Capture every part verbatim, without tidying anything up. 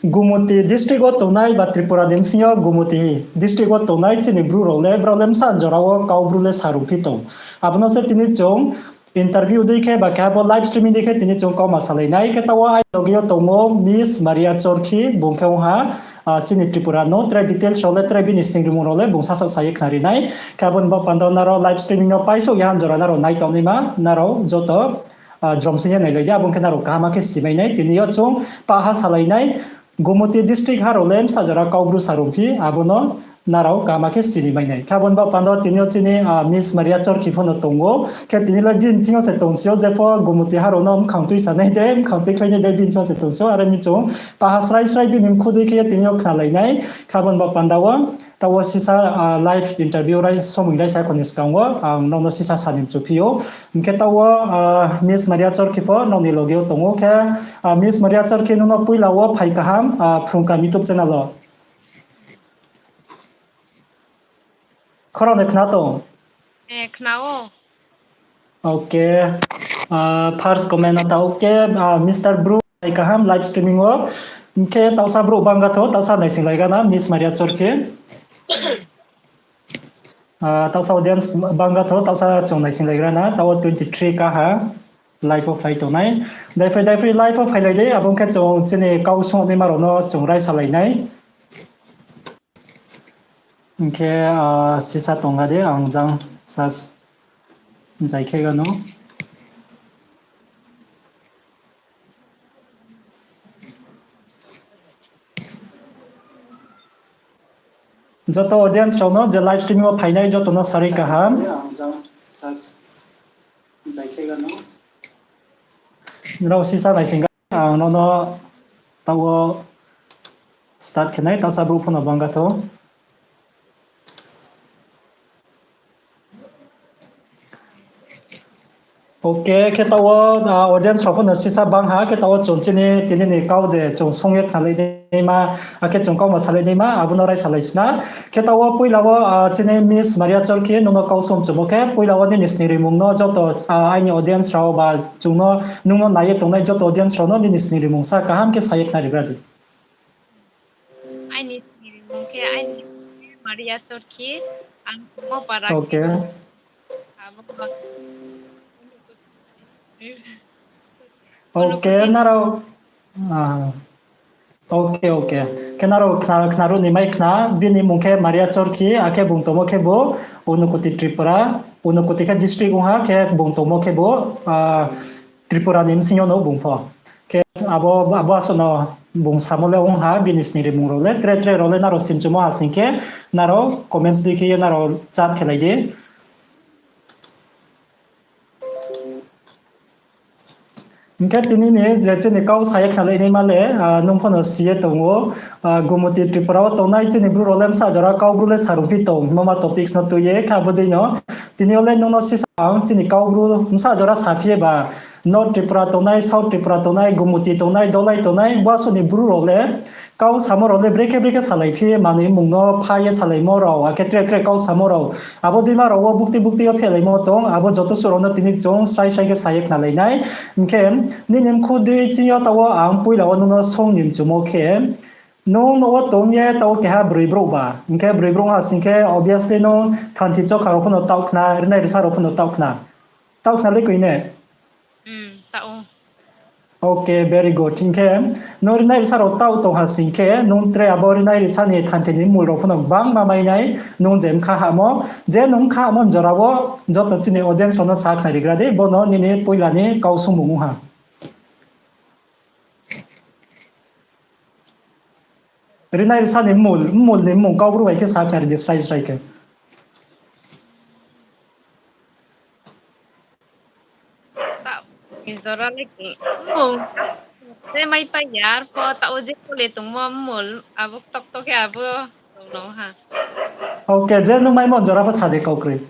Gumoti district wo tongnai ba Tripura ni bsing yo Gumoti district wo tongnai chini Bru rao le, brao le bsa jora wo Kaubru le sarungphi tong. Abo no se tini chung interview dei khe ba keha bo live streaming dei khe tini chung kauma salai nai. Khe taoh wo aini loge yo tongmo Miss Maria Chorkhi, bung khe ong ha, chini Tripura no tre details rao le, tre bini sningrimung rao le bung sasaoh sa ye khnari nai. Khe abo ni baoh panda wo nrao live streaming no paisouh ya jora nrao nai tongnaima, nrao joto jrom sing ye nailai di, abo ong khe nrao kaham khe simai nai. Tini yo chung pah ha salai nai, Gumoti district ha rao le bsa jora Kaubru sarungphi, abo no nrao kaham khe sini mai nai. Khe abo ni baoh panda wo tini yo chini Miss Maria Chorkhi pho no tong ou. Khe tini le bini thing yo se tongsi ou, jepho Gumoti ha rao no mkhang tuisa nai de, mkhang tuikhlai nai de, bini thing yo se tongsi ou. Are mi chung pah ha srai srai bini mkhu dei khe ye tini yo khnalai nai. Khe abo ni baoh panda wo taoh wo sisa live interview rai somoi rai sa kho ni skang wo ang nrao no sisa sa ni mchuphi ou. Hing khe taoh wo Miss Maria Chorkhi pho nrao ni loge yo tong ou. Khe Miss Maria Chorkhi, nung no poila wo phai kaham Phrung Kaham YouTube channel wo. Khorang de khna tong? Khna ou. Ok. First comment no ta, ok, Mister Bru, phai kaham live streaming wo. Hing khe taohsa brouh bangga tho, taohsa naising laigra na, Miss Maria Chorkhi. Taohsa audience bangga tho, taohsa chung naising laigra na, taoh wo twenty three ka ha, live wo phai tongnai. Daiphroi daiphroi live wo phailai di, abo ong khe chung chini kau sungnaima rao no chung raisalai nai. Hing khe sisa tongga di, ang jang sa jai khe gano. Joto audience rao no je live streaming wo phainai joto no sarui kaham. Nrao sisa naising ga, ang nono taoh wo start khe nai, taohsa brouh pho no bangga tho. Ok, khe taoh wo audience rao pho no sisa bang ha, khe taoh wo chung chini tini ni kau je chung sung ye khnalai naima, akhe chung kauma salai naima, abo no raisalai sna. Khe taoh wo poila wo chini Miss Maria Chorkhi, nung no kau sung mchumo khe, poila wo nini sningrimung no joto aini audience rao ba chung no, nung no nai ye tongnai joto audience rao no nini sningrimung sa kaham khe sa ye khnari gra di. Aini sningrimung khe aini Maria Chorkhi, ang tongmo para khe abo. Ok, nrao. Ok, ok. Khe nrao khna, khnaruh ni mai khna, bini mmung khe Maria Chorkhi, akhe bung tongmo khe bo Unakoti Tripura, Unakoti khe district ong ha, khe bung tongmo khe bo Tripura ni bsing yo no bung pho. Khe abo, abo asuh no bung samo le ong ha, bini sningrimung rao le, tre tre rao le nrao simchumo ha sing khe, nrao comments dei khe ye nrao chat khe lai di. Hing khe tini ni je chini kau sa ye khnalai naima le, nung pho no si ye tong ou, Gumoti Tripura wo tongnai chini Bru rao le bsa jora Kaubru le sarungphi tong, hingmo ma topics no tui ye khe abo dei no. Tini yo le nung no sisa ang chini Kaubru bsa jora saphi ye ba, North Tripura tongnai, South Tripura tongnai, Gumoti tongnai, Dolai tongnai, bo asuh ni Bru rao le kau samo rao le brekhe brekhe salai phi, manoi mmung no pha ye salaimo rao, akhe tre tre kau samo rao, abo deima rao wo bukti bukti yo phelaimo tong, abo joto suh rao no tini chung srai srai khe sa ye khnalai nai. Hing khe nini mkhu dei ching yo taoh wo ang poila wo nung no sung ni mchumo khe, nung no wo tong ye taoh wo keha broi brouh ba, hing khe broi brouh ha sing khe obviously nung thanthi chokha rao pho no taoh khna, rinai risa rao pho no taoh khna. Taoh khna le koi ne? Ok, very good. Hing khe nung rinai risa rao taoh tong ha sing khe, nung tre abo rinai risa ni thanthi ni mmul rao pho no gbangma mai nai, nung je mkha hamo, je nung mkha hamo jora wo joto chini audience rao no sa khnari gra di, bo no nini poila ni kau sungmung ong ha. Rinai risa ni mmul, mmul ni mmung Kaubru bai khe sa khnari di srai srai khe. Taoh, jora le khe, mmung, je mai pai ya, arpho taoh je kole tongmo mmul, abo ktokto khe abo tongno ha. Ok, je nung maimo jora pho sa de kau kroi.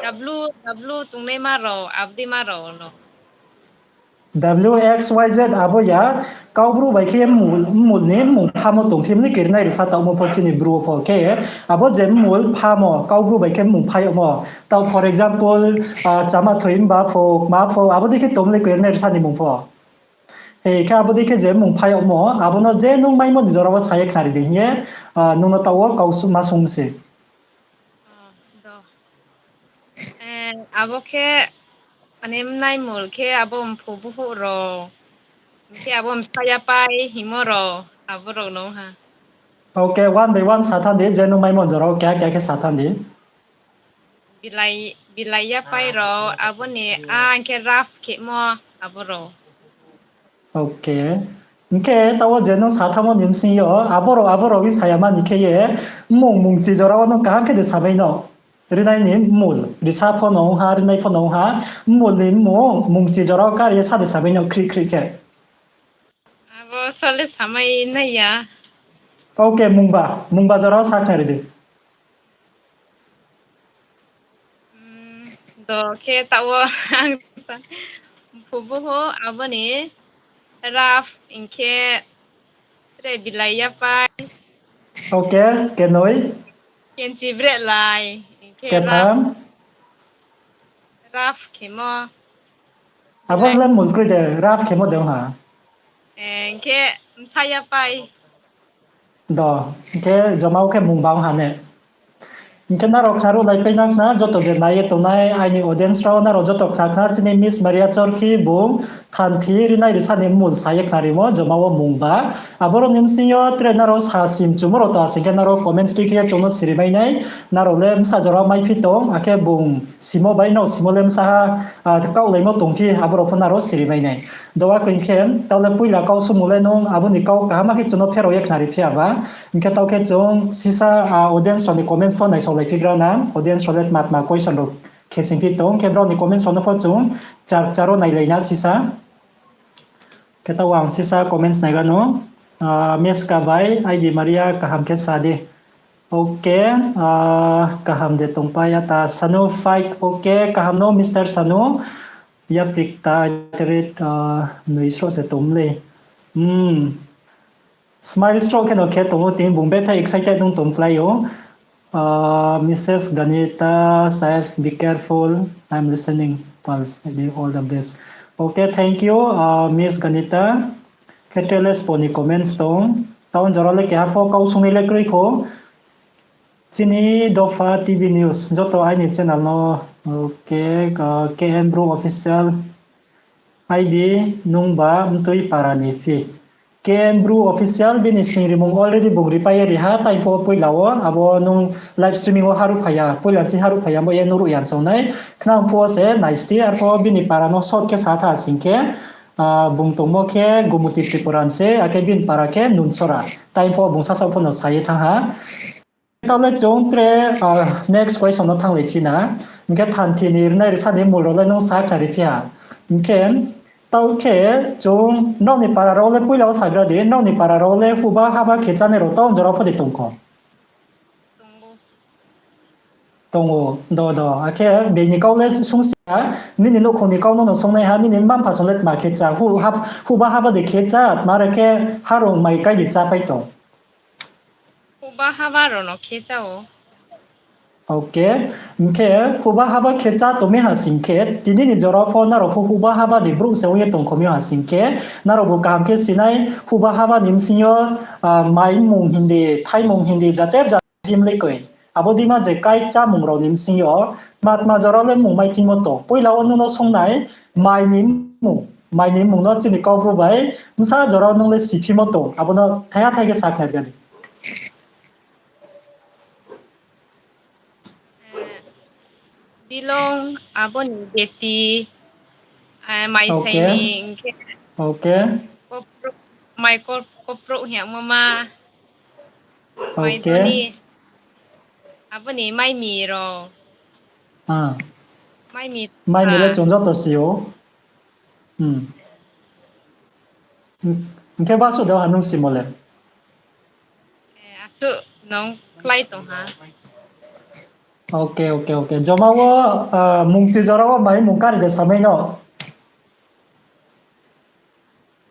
W, W tongnaima rao, abdeima rao no. W X Y Z abo ya, Kaubru bai khe mmul, mmul ni mmung phamo tongphi mle khe rinai risa taohmo pho chini Bru wo pho khe, abo je mmul phamo, Kaubru bai khe mmung phai yagmo. Taoh, for example, chama thoi mba pho, ma pho, abo dei khe tong mle khe rinai risa ni mmung pho. Ei, khe abo dei khe je mmung phai yagmo, abo no je nung maimo ni jora wo sa ye khnari di hing ye, ah, nung no taoh wo kau su-, ma sung se. Ah, do. Eh, abo khe, mane, mnai mul khe abo mphu buhu rao, hing khe abo msa yapai hingmo rao, abo rao no ha. Okay, one by one sa thanng di, je nung maimo ni jora wo keha keha khe sa thanng di. Bilai, bilai yapai rao, abo ni, a, hing khe rough khemo, abo rao. Okay. Hing khe taoh wo je nung sa thanngmo ni bsing yo, abo rao, abo rao hing sa ya mani khe ye, mmung mungchi jora wo nung kaham khe de samai no. Rinai ni mmul, risa pho no ong ha, rinai pho no ong ha, mmul ni mmung, mungchi jora wo kari ye sa de samai no khri khri khe. Abo sole samai nai ya. Okay, mungba, mungba jora wo sa khnari di. Hmm, do khe taoh wo ang sa-, mphu buhu abo ni rough hing khe tre bilai yapai. Okay, kenoi. Kenchi breh lai, hing khe rough. Ketham. Rough khemo. Abo le mmul kroi de, rough khemo de ong ha. Eh, hing khe msa yapai. Do, hing khe joma wo khe mungba ong ha ne. Hing khe nrao khnaruhlaipai nang khna, joto je nai ye tongnai aini audience rao, nrao joto khna khna, chini Miss Maria Chorkhi bung thanthi rinai risa ni mmul sa ye khnarimo, joma wo mungba. Aboro ni bsing yo tre nrao sa sim chumo rao tong ha sing khe nrao comments tui khe ye chung no sirimai nai, nrao le bsa jora maiphi tong, akhe bung simo bai nrao simo le bsa ha, ah, kaulaimo tongphi, aboro pho nrao sirimai nai. Do akhe hing khe, taoh le poila kau sumung le nung, abo ni kau kaham khe chung no pherao ye khnari phi ya ba. Hing khe taoh khe chung sisa, ah, audience rao ni comments pho naisaolaiphi gra na, audience rao le tma tma question rao khe singphi tong, khe brao ni comments rao no pho chung char charo nailai na sisa. Khe taoh ang sisa comments naigra no, ah, Meska bai, I B Maria kaham khe sa di. Okay, ah, kaham de tongpai ya ta sanu fight, okay, kaham no Mister Sanu, yaprik ta iterit, ah, nui sroh se tong le. Hmm. Smile sroh khe no khe tong ou, tini bung betha excited nung tongplai ou. Ah, Missus Ganita said, be careful, I'm listening, pals, all the best. Okay, thank you, ah, Miss Ganita. Khe tre le spo ni comments tong. Taoh jora le keha pho kau sungnai le kroi kho. Chini dopha T V news, joto aini channel no, okay, ah, K M Bru Official, I B nungba mtui para ni phi. K M Bru Official, bini sningrimung already bung ripai ye ri ha, tai pho poila wo, abo nung live streaming wo haruh phai ya, poila chini haruh phai ya, bo ye nuhruh ya chong nai, khnang phuh wo se nai sti, arpho bini para no short khe sa tha sing khe, ah, bung tongmo khe Gumuti Tripura ni se, akhe bini para khe Nunsora, tai pho bung sasaoh pho no sa ye thanng ha. Taoh le chung tre, ah, next question no thannglai phi na. Hing khe thanthi ni rinai risa ni mmul rao le nung sa khnari phi ha. Hing khe, taoh khe chung nrao ni para rao le poila wo sagra di, nrao ni para rao le huba haba khe chánai rao taoh jora pho de tong kho? Tong ou, do, do. Akhe bini kau le sungsi ya, nini nouhkhong ni kau no no sungnai ha, nini mma mpha song le tma khe chá, hu-, hab-, huba haba de khe chá, tma re khe harong mai kai di chápai tong. Huba haba rao no khe chá ou. Okay. Hing khe huba haba khe chá tongmi ha sing khe, tini ni jora pho nrao pho huba haba ni brouh se ong ye tongkho mi ha sing khe, nrao bu kaham khe sinai huba haba ni bsing yo, ah, mai mmung hindi, thai mmung hindi, jater jater him le koi. Abo dima je kai chámung rao ni bsing yo, tma tma jora le mmung mai phimo tong. Poila wo nung no sungnai, mai ni mmung, mai ni mmung no chini Kaubru bai, bsa jora wo nung le siphimo tong. Abo no thaiha thai khe sakhnari di. Eh, bilong abo ni beti, eh, mai Okay. Saini, hing khe Okay. Kopro-, mai kop-, kopro hing yagmo ma, mai Okay. Doni, abo ni mai mi rao. Ah. Mai mi Mai mi le kha. Chung joto si ou. Hmm. Hing khe basuh de ha nung simo le? Eh, asuh nung klái tong ha. Okay, okay, okay. Joma wo, ah, mungchi jora wo mai mmung kari de samai no?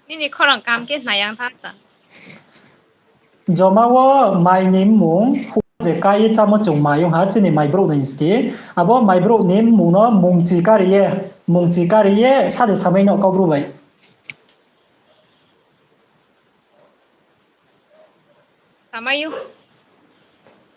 Nini khorang kaham khe khna yang tha sa. Joma wo mai ni mmung, hu je kai ye chámo chung mai ong ha, chini mai brouh ni sti. Abo mai brouh ni mmung no mungchi kari ye, mungchi kari ye, sa de samai no Kaubru bai. Samai ou.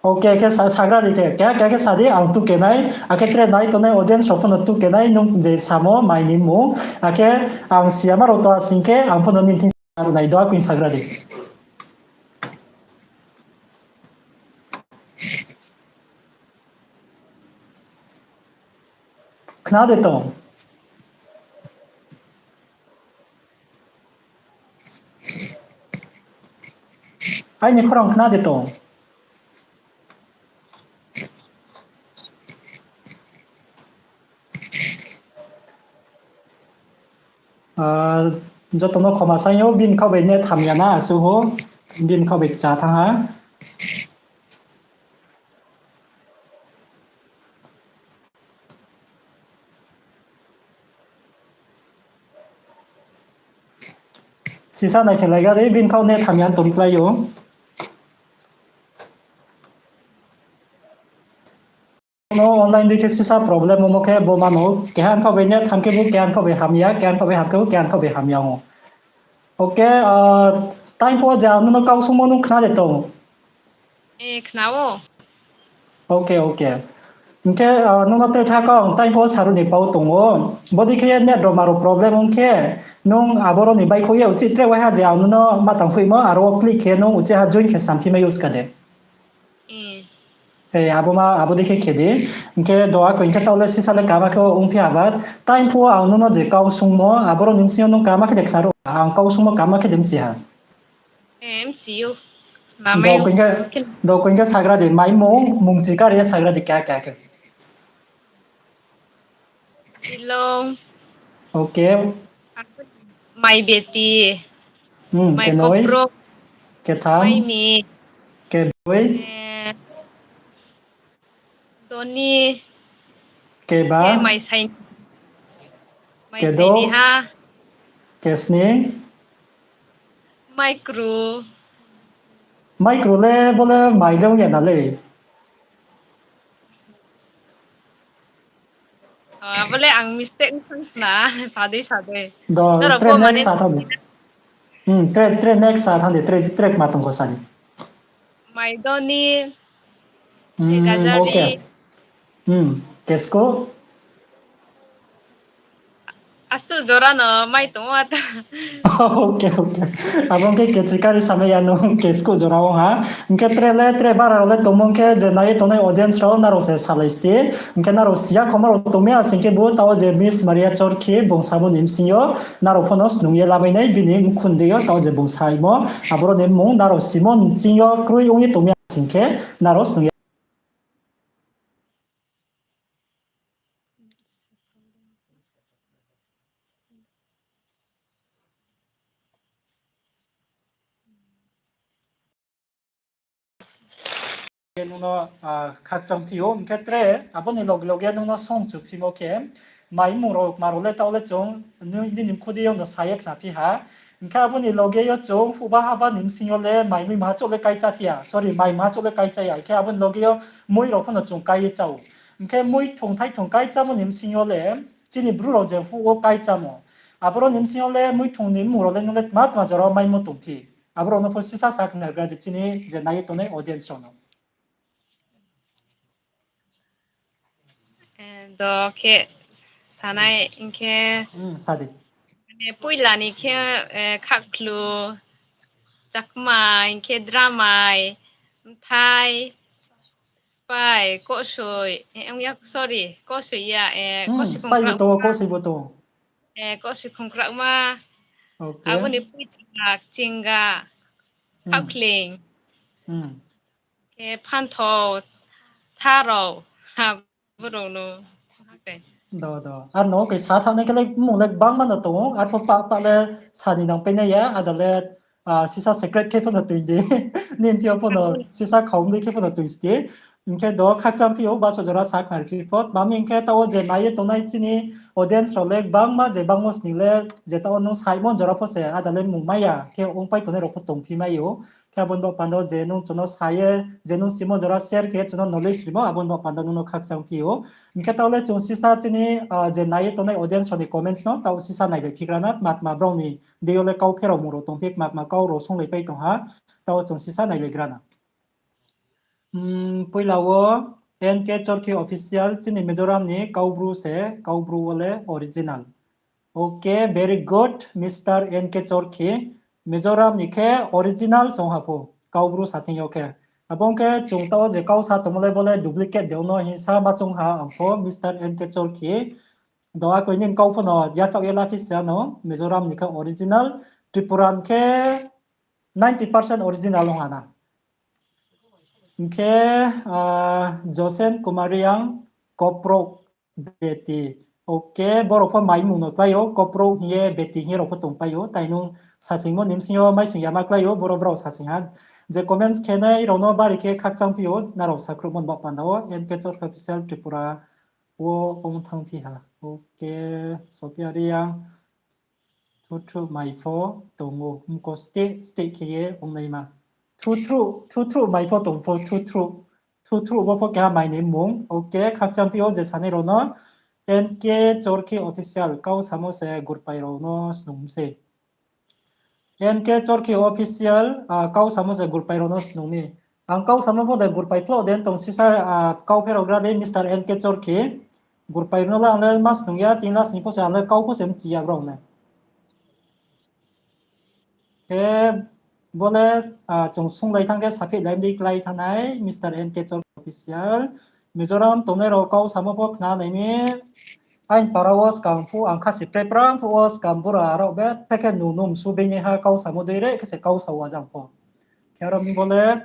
Okay, khe sa-, sagra di khe, khe, khe, khe sa di, ang tu kenai, akhe tre nai tongnai audience rao pho no tu kenai, nung je samo, mai ni mmung, akhe ang siyama rao to asing khe, ang pho no nini thing sa ru nai, do a kuin sagra di. Khna de tong. Aini khorang khna de tong. Ah, joto no khoma sai ou, bini khaoh bai net hamya na asuh ou, bini khaoh bai kcha thanng ha. Sisa naisinglai ga di, bini khaoh net hamya tongklái ou. No online dei khe sisa problem omo khe bo mano, keha khaoh bai net ham khe bo, keha khaoh bai hamya, keha khaoh bai ham khe bo, keha khaoh bai hamya ou. Okay, ah, time pho je ang nono kau sungmo nung khna de tong. Eh, khna ou. Okay, okay. Hing khe, ah, nono tre tha kau, time pho saru ni pau tong ou. Bodei khe net rao maro problem ong khe, nung aboro ni baihkhouh ye uchih tre waiha je ang nono ma tang phoihmo, aro click khe nung uchih ha join khe snam phi mai use ka de. Eh, abo ma, abo dei khe khe di. Hing khe do a koi hing khe taoh le sisa le kama khe ongphi ha ba. Time pho ang nono je kau sungmo, aboro ni bsing yo nung kama khe de khna ro, ang kau sungmo kama khe de mchi ha. Eh, mchi ou. Do koi hing khe, do koi hing khe sagra di, mai mung, mung chi kari ye sagra di, kya, kya, kya. Tilong. Okay. Mai beti. Hmm, mai kenoi. Koprok. Ketham. Mai mi. Kebroi. Eh, doni. Keba. Ke mai sai. Mai kedouh. Sai ni ha. Kesning. Mai kru. Mai kru le bo le mai le ong ya na le. Ah, bo le ang mistake ong thanng khna, sa dei, sa dei. Do, tre next sa thanng di. Hmm, tre, tre next sa thanng di, tre, tre kma tong kho sa di. Maidoni, hmm, Dhekajali. Okay. Hmm, kesko. Asuh jora no mai tong ou ata. Okay, okay. Abo ong khe kechikari samai ya no kesko jora ong ha. Hing khe tre le, tre bara rao le tongmo ong khe je nai ye tongnai audience rao nrao se salai sti. Hing khe nrao siya khoma rao tongmi asing khe bo taoh je Miss Maria Chorkhi bung samo ni bsing yo nrao pho no snung ye lamai nai bini mkhun dei yo taoh je bung saimo. Aboro ni mmung nrao simo ching yo kroi ong ye tongmi asing khe nrao snung ye nung no, ah, khakchang phi ou, hing khe tre, abo ni loge loge nung no song chu phimo khe, mai mmung rao, kma rao le taoh le chung, nini mkhu dei yo no sa ye khna phi ha. Hing khe abo ni loge yo chung, phuhba haba ni bsing yo le, mai mui maha chouh le kaichá phi ya, sorry, mai maha chouh le kaichá ya, hing khe abo ni loge yo mui rao pho no chung kai ye chá ou. Hing khe mui thong thai thong kaichamo ni bsing yo le, chini bru rao je phuh wo kaichamo. Aboro ni bsing yo le mui thong ni mmung rao le nung le tma tma jora wo maimo tong phi. Aboro no pho sisa sa khna gra di chini je nai ye tongnai audience rao no. Eh, do khe sanai hing khe, hmm, sa di. Mane poila ni khe, eh, khakhlu, chakmai, hing khe dramai, mthai, spai, kosoi, eh, ong ya, sorry, kosoi ya, eh, hmm, kosoi spai bo khongkrak tong ou, ma. Kosoi bo tong ou. Eh, kosoi khongkrakma, okay. Abo ni poitha, kchinga, hmm, khakhling, hmm, khe phanthao, tharao, abo rao no. Do, do. Ar no khe sa thanng nai khe le mmung le gbangma no tong ou, arpho pah pah le sa ni nang pai nai ya, ada le, ah, sisa secret khe pho no tui di. Nini thing yo pho no sisa khaum dei khe pho no tui sti. Hing khe do khakchang phi ou, baso jora sa khnari phi pho. Mami hing khe taoh wo je nai ye tongnai chini audience rao le bangma je bangmo sning le je taoh wo nung saimo jora pho se ada le mung mai ya khe ongpai tongnai rao pho tongphi mai ou. Khe abo ni baoh panda wo je nung chung no sa ye, je nung simo jora share khe chung no knowledge rimo, abo ni baoh panda wo nung no khakchang phi ou. Hing khe taoh le chung sisa chini, ah, je nai ye tongnai audience rao ni comments no taoh sisa nailai phigra na, tma tma brao ni deing yo le kau pherao mung rao tongphi, tma tma kau rao songlai pai tong ha, taoh chung sisa nailai gra na. Hmm, poila wo N K Chorkhi official, chini Mizoram ni Kaubru se, Kaubru wo le original. Okay, very good, Mister N K Chorkhi. Mizoram ni khe original song ha pho, Kaubru sa thing yo khe. Abo ong khe chung taoh je kau sa tongmo le bo le duplicate de no hing sa ma chung ha ang pho, Mister N K Chorkhi. Do akoi nini kau pho no yachaoh ye la phi sa no, Mizoram ni khe original, Tripura ni khe ninety percent original ong ha na. Hing khe, ah, Josen Kumar Reang, Koprok Beti. Okay, borao pho mai mung no klái ou, Koprok hing ye Beti hing ye rao pho tongpai ou, tai nung sasingmo ni bsing yo maising yama klái ou, boro brao sasing ha. Je comments khenai rao no bari khe khakchang phi ou, nrao sakhruhmo ni baoh panda wo, N K Chorkhi official Tripura wo ong thanng phi ha. Okay, Sophia Reang. Thutruh mai pho tong ou, mko state, state khe ye ongnaima. Thutruh, thutruh mai pho tong pho, thutruh, thutruh bo pho keha mai ni mmung. Okay, khakchang phi ou je sanai rao no. N K Chorkhi official, kau samo se gurpai rao no snung mi se. N K Chorkhi official, ah, kau samo se gurpai rao no snung mi. Ang kau samo pho de gurpai phloh de tong sisa, ah, kau pherao gra de Mister N K Chorkhi. Gurpai rao no le ang le ma snung ya, tin la sing pho se ang le kau pho se mchi ya brao le. Khe bo le, ah, chung sunglai thanng khe saphihlai mdi klái thanngnai Mister N K Chorkhi official. Mizoram tongnai rao kau samo pho khna nai mi. Aini para wo skang phuh ang khasi preprang phuh wo skang bura rao be the khe nu nu msu bini ha kau samo dei re khe se kau sa wa jang pho. Khe aro mi bo le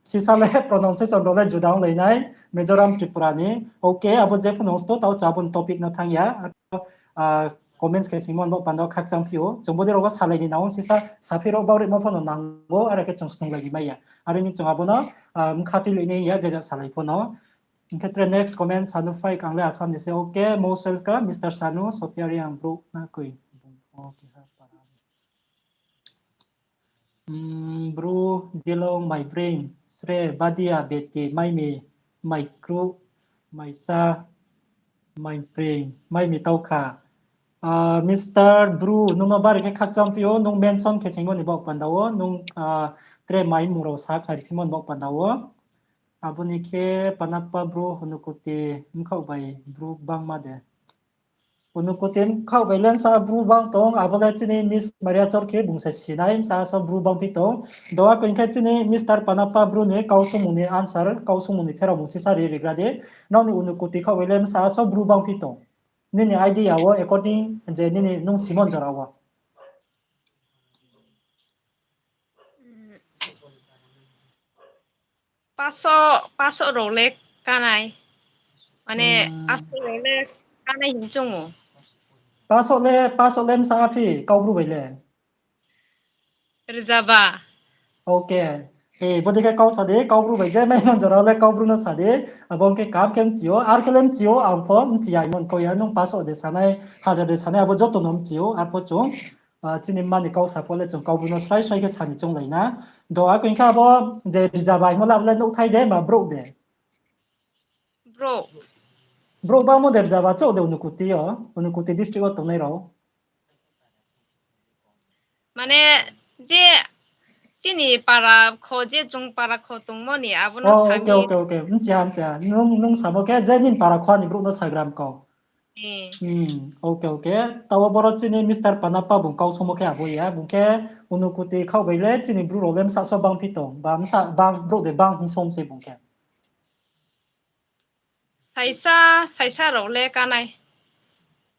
sisa le pronunciation rao le juda onglai nai Mizoram Tripura ni. Okay, abo je pho nung sto taoh cha abo ni topic no thanng ya. Aro, ah, comments khe singmo ni baoh panda wo khakchang phi ou. Chung bodei rao wo salai ni nang ou sisa saphi rao baoh rimo pho no nang ou, are khe chung snunglai ni mai ya. Are ni chung abo no, ah, mkha tuilai ni ya, je ja salai pho no. Hing khe tre next comment, Sanu Phaik, ang le Assam ni se, okay, most welcome, Mister Sanu, Sophia Reang brouh na koi. Hmm, Bru Dilong Maibring, Sre Badia Beti, Maimi, Maikru, Maisa, Maibring, Maimi Taukha. Ah, Mister Bru, nung no bari khe khakchang phi ou, nung mention khe singmo ni baoh panda wo, nung, ah, tre mai mung rao sa khnari phimo ni baoh panda wo. Abo ni khe Panapa Bru, Unukuti, mkhaoh bai Bru bangma de. Unukuti mkhaoh bai le bsa Bru bang tong, abo le chini Miss Maria Chorkhi bung se sinai, bsa so Bru bangphi tong. Do akoi khe chini Mister Panapa Bru ni kau sungmung ni answer, kau sungmung ni pherao mung sisa ri rigra di. Nrao ni Unukuti khaoh bai le bsa so Bru bangphi tong. Nini idea wo according je nini nung simon jora wo. Paso, paso rao le kanai. Mane, hmm, paso rao le kanai hing chung ou. Paso le, paso le bsa phi, Kaubru bai le. Rzaba. Okay. E, bodei khe kau sa di, Kaubru bai je, maimon jora le Kaubru no sa di, abo ong khe kam khe mchi ou, ar khe le mchi ou, ang pho mchi ya, imon kau ya, nung paso de sanai, hajar de sanai, abo joto no mchi ou, arpho chung, ah, chini mma ni kau sa pho le chung Kaubru no srai srai khe sa ni chounglai na. Do akoi khe abo je Rzaba himo le abo le nouhthai de, ma brouh de? Brouh. Brouh bangmo de Rzaba chouh de Unukuti yo, Unukuti district wo tongnai rao. Mane, je chini para kho, je chung para kho tongmo ni, abo no sa mi. Okay, okay. Mchi ha, mchi ha. Nung, nung samo khe je nini para kho ni brouh no sagram kau. Hmm, okay, okay. Taoh wo boro chini Mister Panapa bung kau somo khe abo ya. Bung khe Unukuti khaoh bai le chini Bru rao le bsa so bangphi tong. Ba bsa bang, brouh de bang hing som se bung khe. Saisa, saisa rao le kanai.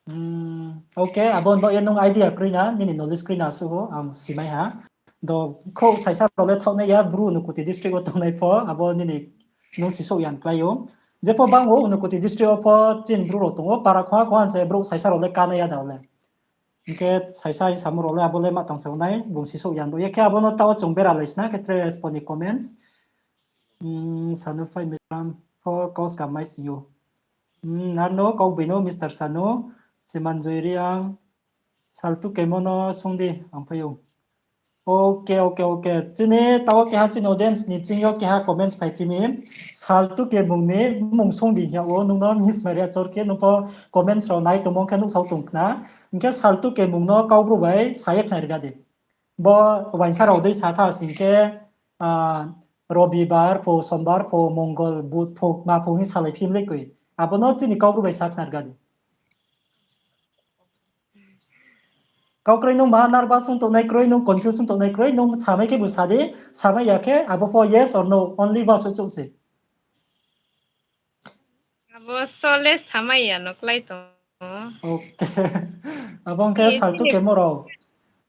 Hmm, okay, abo ni baoh ye nung idea kroi na, nini knowledge kroi na suh ou, ang simai ha. Do khrouh saisa rao le thaohnai ya, Bru Unukuti district wo tongnai pho, abo nini nung sisouh ya klái ou. Jepho bang ou, Unukuti district wo pho chini Bru rao tong ou, para khongha khongha se brouh saisa rao le kanai ya da le. Hing khe saisa hing samo rao le abo le ma tang se ongnai, bung sisouh ya bo ye khe abo no taoh wo chung bera lai sna khe tre respo ni comments. Sanu phai Mizoram pho kau skam mai sing ou. Arno kau boi no Mister Sanu, Simanjoi Reang, Saltu kemo no sung di, ang phai ou. Okay, okay, okay. Chini tao keha chini audience ni ching yo keha comments phai phi mi. Saltu kemung ni mmung sung di hing yag ou, nung no Miss Maria Chorki, nung pho comments rao nai tongmo khe nuhsao tong khna. Hing khe Saltu kemung no Kaubru bai sa ye khna riga di. Bo uaingsa rao dei sa tha sing khe, Robibar pho, Sombar pho, Mongol, Budh pho, ma pho hing salai phi mlei koi. Abo no chini Kaubru bai sa khna riga di. Kau kroi nung ma nervous ong tongnai kroi, nung confuse ong tongnai kroi, nung samai khe bo sa di, samai ya khe abo pho yes or no, only ba suh chouh se. Abo so le samai ya no klái tong. Okay. Abo ong khe Saltu kemo rao.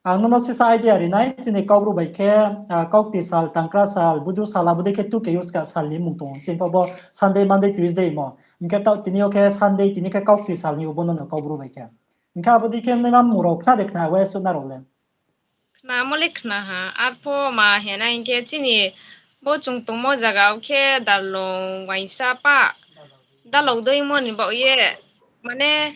Ang nono sisa idea ri nai, chini Kaubru bai khe, kaukti sal, tangkra sal, budu sal, abo dei khe tuke use ka sal ni mmung tong. Chini pho bo Sunday, Monday, Tuesday mo. Hing khe tao tini yo khe Sunday, tini khe kaukti sal hing ou bo nono Kaubru bai khe. Hing khe abo dei khe naima mmung rao khna de khna, uaisuh na rao le. Khnamo le khna ha, arpho ma hing na hing khe chini bo chung tongmo zaga wo khe dalong uaingsa pa, dalong doimo ni baoh ye, mane,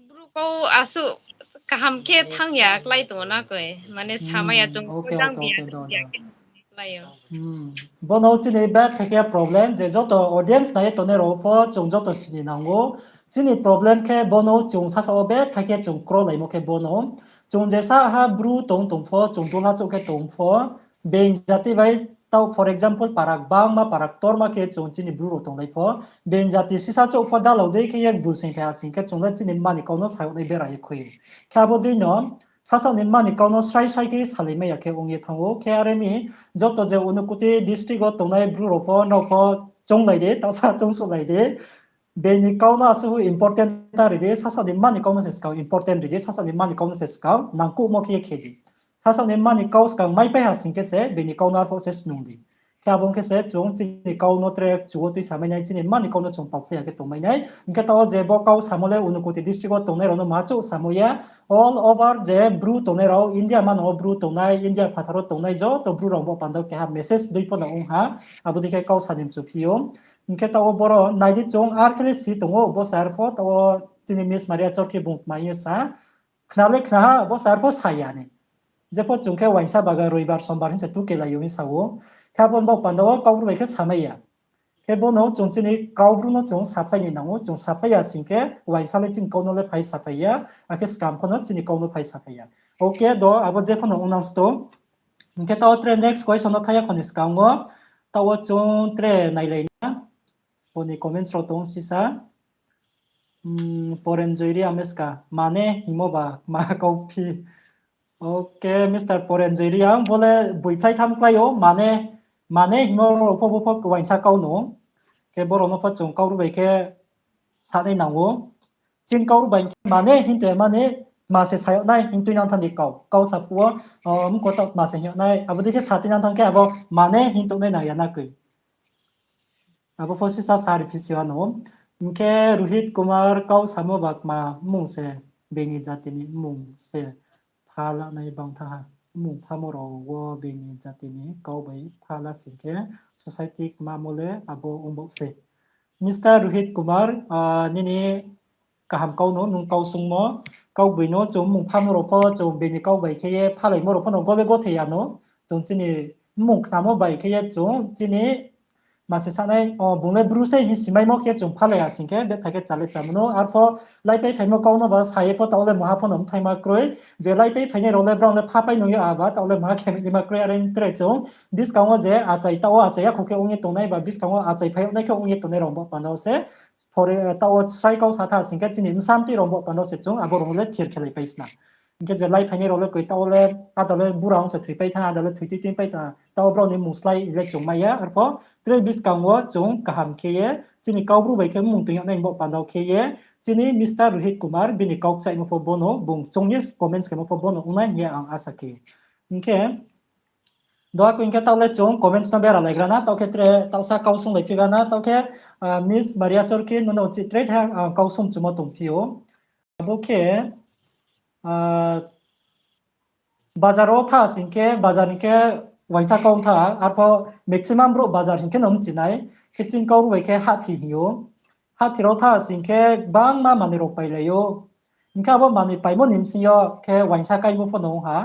Bru kau asuh kaham khe thanng ya klái tong na koi, mane samai ya chung okay, okay, okay, do, do. Bo no chini betha khe problem, je joto audience nai ye tongnai rao pho chung joto sini nang ou. Chini problem khe bo no chung sasa wo betha khe chung krolaimo khe bo no. Chung je sa ha Bru tong tong pho, chung dulha chouh khe tong pho, being jati bai tao, for example, para gbangma, para ktorma khe chung chini Bru rao tonglai pho, being jati sisa chouh pho dalao dei khe ye bulsing phai ha sing khe chung le chini mma ni kau no sa yag nai bera ye khui. Khe abo dei no, sasa ni mma ni kau no srai srai khe salai mai ya khe ong ye thanng ou. Khe are mi joto je Unakoti district wo tongnai Bru rao pho, nrao pho chounglai di, taohsa choungsuhlai di. Being ni kau no asuh important ta ri di, sasa ni mma ni kau no se skang important ri di, sasa ni mma ni kau no se skang nangkuhmo khe ye khe di. Sasa ni mma ni kau skang maipai ha sing khe se being ni kau no arphuh se snung di. Khe abo ong khe se chung chini kau no tre kchu wo tuisamai nai, chini mma ni kau no chung paokhlai ya khe tongmai nai. Hing khe taoh je bo kau samo le Unakoti district wo tongnai rao no ma chouh samo ya, all over je Bru tongnai rao, India manang wo Bru tongnai, India phathar wo tongnai joto Bru rao bo panda wo keha message dei pho no ong ha, abo dei khe kau sa ni mchu phi ou. Hing khe taoh wo boro nai di chung ar khe le si tong ou, bo sir pho taoh wo chini Miss Maria Chorki bung tma ye sa, khna le khna ha, bo sir pho sa ya ni. Jepho chung khe uaingsa baga Roibar, Sombar hing se tukelai ou hing sa ou. Khe abo ni bo panda wo Kaubru bai khe samai ya. Khe bo no chung chini Kaubru no chung saphlai ni nang ou, chung saphlai ya sing khe uaingsa le chini kau no le phai saphlai ya, akhe skam pho no chini kau no phai saphlai ya. Okay, do, abo jepho no ong nang sto. Hing khe taoh wo tre next question no thai ya kho ni skang wo, taoh wo chung tre nailai na. Sbo ni comments rao tong sisa. Porenjoy Reang meska, mane hingmo ba kma kauphi. Okay, Mister Porenjoy Reang, bo le boiphlai tham klái ou, mane, mane hingmo rao pho bo pho uaingsa kau no. Khe boro no pho chung Kaubru bai khe sanai nang ou. Chini Kaubru bai khe mane hing tong ya mane, tma se sa yag nai hing tuinang thanng di kau. Kau sa phuh wo, mko taoh tma se hing yag nai, abo dei khe sa tuinang thanng khe abo mane hing tongnai nang ya na koi. Abo pho sisa sa ri phi si ano. Hing khe Rohit Kumar, kau samo ba kma mmung se, being ni jati ni mmung se pha la nai bang thanng ha. Mmung phamo rao wo being ni jati ni kau bai pha la sing khe society kmamo le abo ongbaoh se. Mister Rohit Kumar, nini kaham kau no, nung kau sungmo, kau boi no chung mmung phamo rao pho chung being ni kau bai khe ye phalaimo rao pho no gole gothei ya no, chung chini mmung khnamo bai khe ye chung chini ma se sanai, bung le Bru se hing simaimo khe chung phalai ya sing khe, betha khe chale chamo no, arpho laipai phaimo kau no ba sa ye pho taoh le mungha pho no mthaima kroi, je laipai phainai rao le brao le phapai nung ya aba, taoh le mungha khe naima kroi, are tre chung buskang wo je achai taoh wo achai yakho khe ong ye tongnai ba, buskang wo achai phai yag nai khe ong ye tongnai rao bo panda wo se, taoh wo srai kau sa tha sing khe chini bsa mtoi rao bo panda wo se chung abo rao le thir khelai pai sna. Hing khe je lai phainai rao le koi taoh wo le ada le bura ong se thoipai thanng, ada le thoi tui tui pai thanng, taoh wo brao ni mmung slái le chung mai ya, arpho tre buskang wo chung kaham khe ye, chini Kaubru bai khe mmung tong yag nai bo panda wo khe ye, chini Mister Rohit Kumar, bini kau kchaihmo pho bo no, bung choung ye comments khemo pho bo no ong nai hing ye ang asa khe. Hing khe, do akhe hing khe taoh le chung comments no bera laigra na, taoh khe tre taohsa kau sunglai phigra na, taoh khe, Miss Maria Chorki, nono uchih tre tha, kau sung chumo tongphi ou. Abo khe, bazar wo tha sing khe, bazar hing khe, Uaingsa kau tha, arpho maximum brouh bazar hing khe no mchinai, khe chini Kaubru bai khe hahthi hing ou. Hahthi rao tha sing khe bangma manoi rao pailai ou. Hing khe abo manoi paimo ni bsing yo khe uaingsa kaimo pho no ong ha.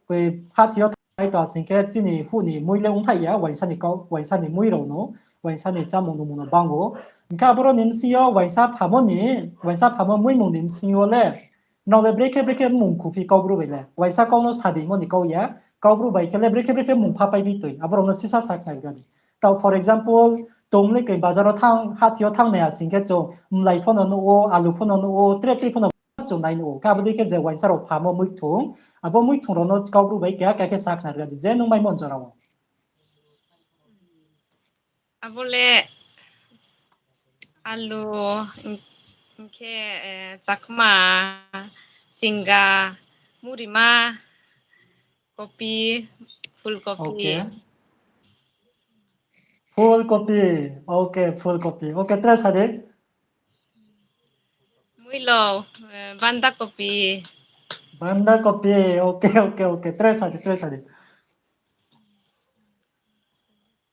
Koi hahthi yo thanng to sing khe chini huh ni mui le ongthaih ya, uaingsa ni kau, uaingsa ni mui rao no, uaingsa ni chámung nungmung no bang ou. Hing khe aboro ni bsing yo uaingsa phamo ni, uaingsa phamo muimung ni bsing yo le, nrao le brekhe brekhe mmung khuphi Kaubru bai le. Uaingsa kau no sadimo ni kau ya, Kaubru bai khe le brekhe brekhe mmung pha paiphi toi, abo rao no sisa sakhnari ra di. Tao for example, tong le koi bazar wo thanng, hahthi yo thanng nai ha sing khe chung mlai pho no nuh ou, alu pho no nuh ou, tre tre pho no chung nai nuh ou. Khe abo dei khe je uaingsa rao phamo muithung, abo muithung rao no Kaubru bai keha keha khe sakhnari ra di, je nung maimo jora wo. Abo le alu, hing khe, eh, chakma, chinga, murima, kopi, phulkopi. Phulkopi. Ok, phulkopi. Ok, tre sa di. Muilo, eh, banda kopi. Banda kopi. Ok, ok, ok. Tre sa di, tre sa di.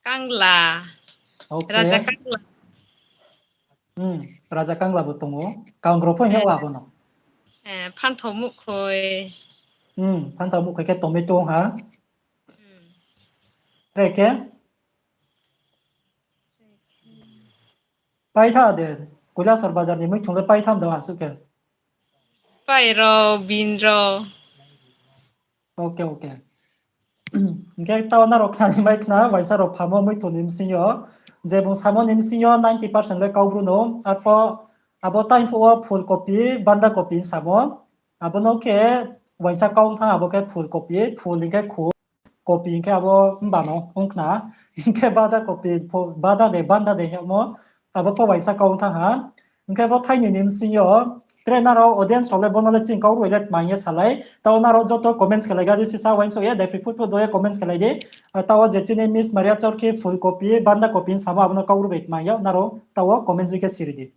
Kangla. Ok. Raja kangla. Hmm, raja kangla bo tong ou. Kangro pho hing yag ou abo no. Eh, phanthao muhkhoi. Hmm, phanthao muhkhoi khe tomato ha. Tre khe? Paitha de, Kailasor bazar ni muithung le paitha mdao asuh khe. Pai rao, bin rao. Ok, ok. Hing khe tao nrao khnani mai khna, uaingsa rao phamo muithung ni bsing yo. Je bung samo ni bsing yo ninety percent le Kaubru no, arpho abo time phuh wo phulkopi, banda kopi samo. Abo no khe uaingsa kau thanng, abo khe phulkopi, phul hing khe khu, kopi hing khe abo mba no ong khna. Hing khe bada kopi, bada de, banda de hingmo, abo pho uaingsa kau thanng ha. Hing khe bo thaini ni bsing yo, tre nrao audience rao le bo no le chini Kaubru bai le tma hing ye salai. Tao nrao joto comments khelai gra di, sisa uaingsouh ye, daiphri phut phut do ye comments khelai di. Tao je chini Miss Maria Chorkhi phulkopi, banda kopi samo abo no Kaubru bai tma hing yag, nrao tao comments bai khe siri di.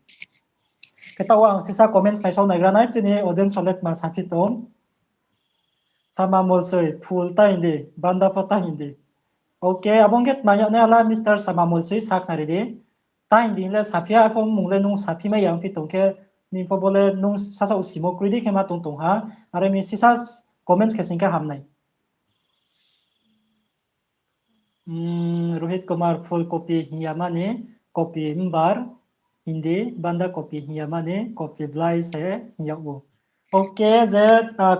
Khe tao ang sisa comments naisao naigra nai, chini audience rao le tma saphi tong. Sama molsoi, phul ta hing di, banda pho ta hing di. Ok, abo ong khe tma yag nai ala Mister Sama molsoi sakhnari di. Ta hing di le saphi ya, arpho mmung le nung saphi mai ya ongphi tong khe, nini pho bo le nung sasaoh simo kroi di khe ma tong tong ha. Are mi sisa comments khe sing khe ham nai. Rohit Kumar, phulkopi hing ya mani kopi mbar, hing di, banda kopi hing ya mani kopi blai se hing yag ou. Ok, je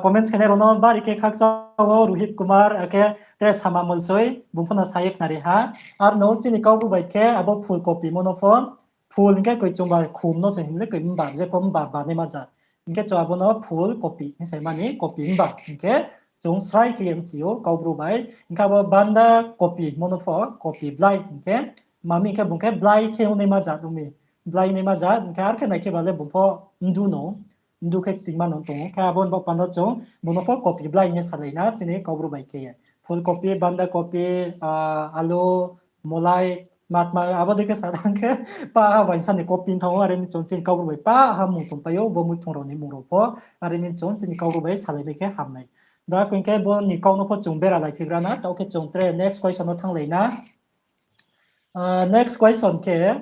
comments khenai rao no bari khe khakchang ou Rohit Kumar, akhe tre Sama Molsoi, bung pho no sa ye khnari ha. Ar no chini Kaubru bai khe abo phulkopi mo no pho, phul hing khe koi chungba khum no se hing le koi mbar, je pho mbar ba naima jat. Hing khe chung abo no phulkopi hing se mani kopi mbar hing khe chung srai khe ye mchi ou Kaubru bai. Hing khe abo banda kopi mo no pho kopi blai hing khe, mami hing khe bung khe blai khe ongnaima jat ong mi. Blai naima jat hing khe ar khe nai khe ba le bung pho mdu no, mdu khe tingma no tong ou. Khe abo ni baoh panda chung bung no pho kopi blai hing ye salai na chini Kaubru bai khe ye. Phulkopi, banda kopi, alu, molai, matma, abo dei khe sa tang khe, pa ha uaingsa ni kopi thanng ou, are mi chung chini Kaubru bai pa ha mung tongpai ou, bo muithung rao ni mung rao pho, are mi chung chini Kaubru bai salai bai khe ham nai. Da koi khe bo ni kau no pho chung bera lai phigra na, tao khe chung tre next question no thannglai na. Next question khe,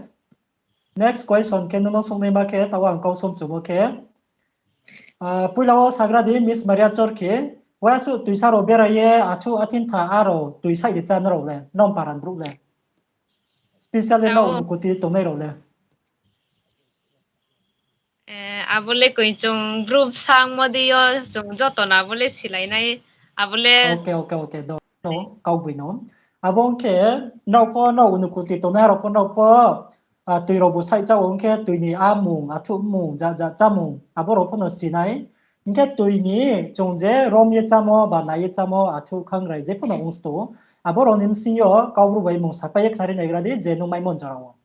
next question khe nung no sungnaima khe, tao ang kau somchumo khe, poila wo sagra di Miss Maria Chorkhi, uasu tuisa rao bera ye athu athintha aro tuisa di chá nrao le, nrao paran brouh le. Specially nrao Unukuti tongnai rao le. Abo le koi chung bru bsangmo di yo chung joto no abo le silai nai, abo le. Ok, ok, ok, do, no, kaugboino. Abo ong khe, nrao pho, nrao Unukuti tongnai rao pho, nrao pho, tui rao bu saih chá ong khe, tui ni amung, athuh mmung, ja, ja chámung, abo rao pho no si nai. Hing khe tui ni chung je rom ye chámo, ba nai ye chámo, athuh khangrai je pho no ong sto. Abo rao ni bsing yo, Kaubru bai mung sapai ye khnari naigra di, je nung maimo jora wo.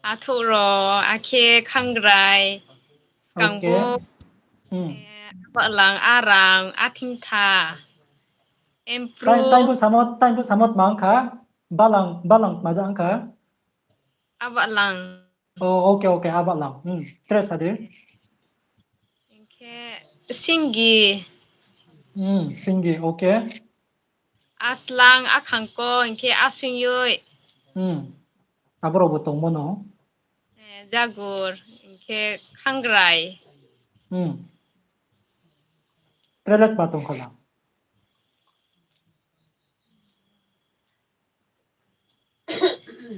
Athuh rao, akhe khangrai, skangbu, abalang, arang, athingtha, empru. Time phuh samo, time phuh samo tma ong kha, balang, balang tma ja ong kha. Abalang. Ok, ok, abalang. Tre sa di. Hing khe Singgi. Hmm, singgi, okay. Aslang, akhangko, hing khe asing yoi. Hmm. Abo rao bo tongmo no. Eh, jagur, hing khe khangrai. Hmm. Tre le tma tong kho la?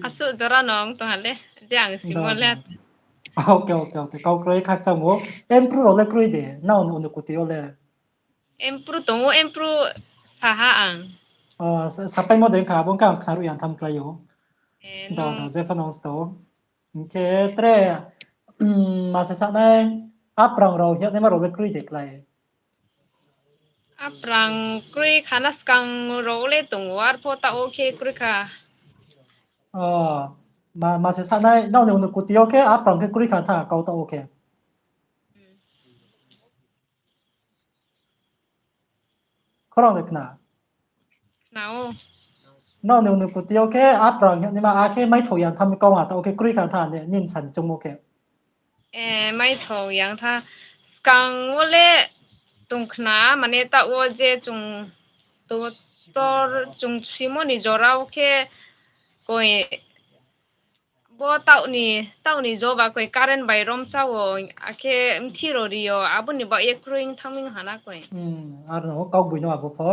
Asuh jora no ong tong ha le, je ang simo le. Okay, okay, okay. Kau kroi khakchangmo. Empru rao le kroi de, nang Unukuti yo le? Empru tong ou, empru sa ha ang. O, sa-, sapaimo de kha, abo khe ang khnaruh ya tham klái ou. Eh, do, no. Do, jepho no sto. Hing khe tre, mm, ma se sanai, aprang rao hing ye naima rao le kroi de klái? Aprang kroi kha na, skang rao le tong ou, arpho taoh wo khe kroi kha. O, ma, ma se sanai, nang ni Unukuti yo khe aprang khe kroi kha tha, kau taoh wo khe. Hmm. Khorang de khna? Khna ou. Nang ni Unukuti yo khe aprang hing ye naima, akhe maithao yang tham kau ha, taoh khe kroi kha tha ne, nini sa ni choungmo khe? Eh, maithao yang tha. Skang wo le tong khna, mane taoh wo je chung to-, tor chung simo ni jora wo khe koi bo taoh ni, taoh ni jo ba koi current bai romcha wo, akhe mthi ro ri yo, abo ni baoh ye kroi ong thanng mi ha na koi. Hmm, aro no kaugboino abo pho.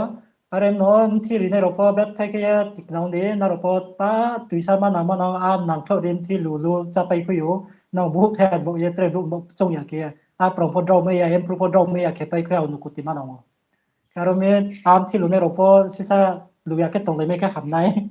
Are no mthi rinai rao pho betthai khe ye tikna ong di, nrao pho pa tuisa ma nang ma nang, a nangthouh ri mthi lulu chápai khui ou, nang buh khe baoh ye tre buh choung ya khe, aprang pho drao mai ya, empru pho drao mai ya khe pai khui, Unukuti ma nang ou. Khe aro mi, a mthi lunai rao pho sisa lu ya khe tonglai mai khe ham nai.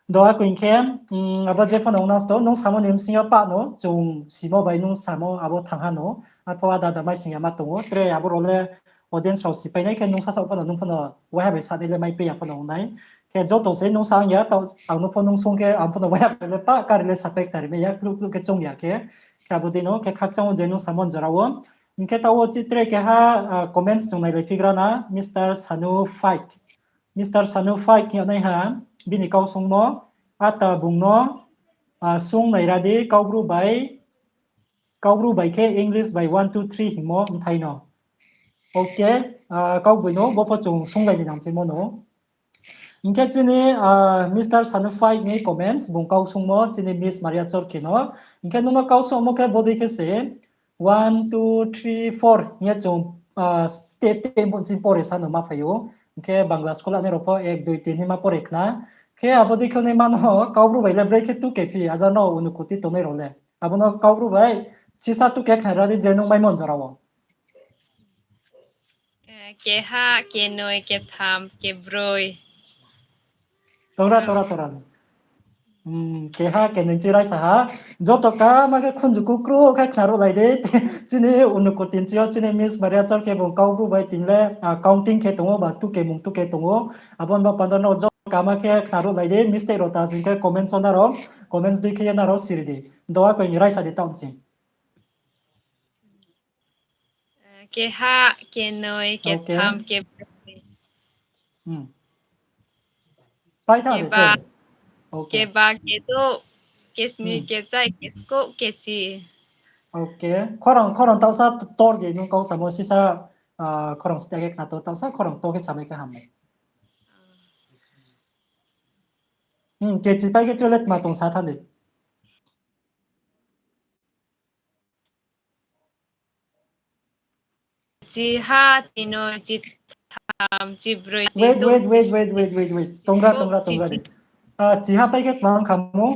Do akoi hing khe, mm, abo jepho no ong na sto, nung samo ni bsing yo pah no, chung simo bai nung samo abo thanng ha no, arpho ada ada mai sing ya ma tong ou, tre abo rao le audience rao sipai nai khe nung sasaoh pho no, nung pho no waiha bai sanai le maipai ya pho no ong nai. Khe joto se nung sa ong ya, taoh ang no pho nung sung khe ang pho no waiha bai le pah kari le sapai ktari mai ya, kluh kluh khe choung ya khe. Khe abo dei no khe khakchang ou je nung samo ni jora wo. Hing khe taoh wo chi tre keha, ah, comments chung nailaiphigra na, Mister Sanu Faik. Mister Sanu Faik hing ye naiha, bini kau sungmo, ata bung no, ah, sung naira di, Kaubru bai, Kaubru bai khe English bai one, two, three hingmo mthai no. Okay, ah, kaugboi no, bo pho chung sunglai ni nangphimo no. Hing khe chini, ah, Mister Sanu Faik ni comments, bung kau sungmo, chini Miss Maria Chorkhe no. Hing khe nung no kau sungmo khe bodei khe se, one, two, three, four hing ye chung, ah, step step bo chini pore sa no ma phai ou. Hing khe Bangla school ni rao pho ek, dui, tin hing ma pore khna. Khe abo dei khe nai ma no, Kaubru bai le brei khe tu kephi, aja no Unukuti tongnai rao le. Abo no Kaubru bai, sisa tu khe khna ra di je nung maimo ni jora wo. Eh, keha, kenoi, ketham, kebroi. Tongra, tongra, tongra. Hmm, keha, kenoi chi raisa ha. Joto kama khe khunju kukru khe khnaruhlai di. Chini Unukuti ni chi yo, chini Miss Maria Chorkhe bung Kaubru bai tin le, ah, counting khe tong ou, ba tu kemung tu khe tong ou. Abo ni ba panda no joto kama khe khnaruhlai di. Mistake rao ta sing khe comments wo nrao, comments dei khe ye nrao siri di. Doa koi ni raisa di taoh sing. Eh, keha, kenoi, ketham, kebroi. Hmm. Pai tha de, keba, keba, kedouh, kesni, kechai, keskouh, kechi. Okay. Khorang, khorang taohsa tor di, nung kau samo sisa, ah, khorang sita khe khna to, taohsa khorang to khe samai khe ham nai. Hmm, kechi pai khe tre le tma tong sa tha de. Chiha, chinoi, chitham, chibroi, wait, wait, wait, wait, wait, wait, wait. Tongra, tongra, tongra di. Ah, chiha pai khe tma ong kha mo?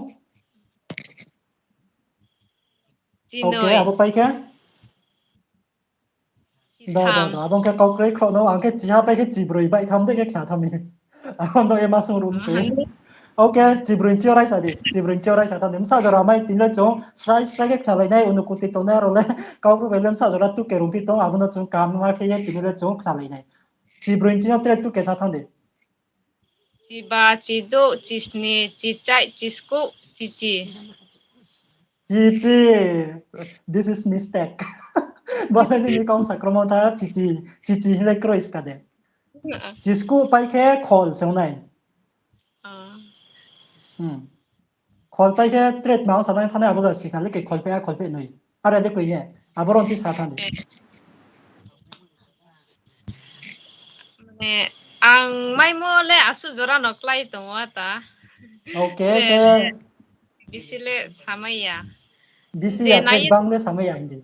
Okay, abo pai khe? Do, do, do. Abo khe kau kroi khro no, ang khe chiha pai khe chibroi bai tham de khe khna tham ni. Abo no ema sung rum se. Okay, chibroi chi yo raisa di. Chibroi chi yo raisa tham ni. Bsa jora mai tin le chung srai srai khe khnalai nai, Unukuti tongnai rao le. Kaubru bai le bsa jora tu khe rumphi tong, abo no chung kaham ma khe ye tin le chung khnalai nai. Chibroi chi yo tre tu khe sa tham di. Chiba, chidouh, chisni, chichai, chiskouh, chichi. Chichi. This is mistake. Bo le nini kau sakromo tha, chichi, chichi hing le kroi ska de. Chiskouh pai khe khol se ong nai. Khol pai khe tre tma ong sa nai thanai, abo le sikhna le ke khol pai a, khol pai noi. Are de koi ne, abo rong chi sa than di. Eh, ang maimo le asuh jora no klái tong ou ta. Okay, khe bisi le samai ya. Bisi ya, khe bang le samai ya hing di.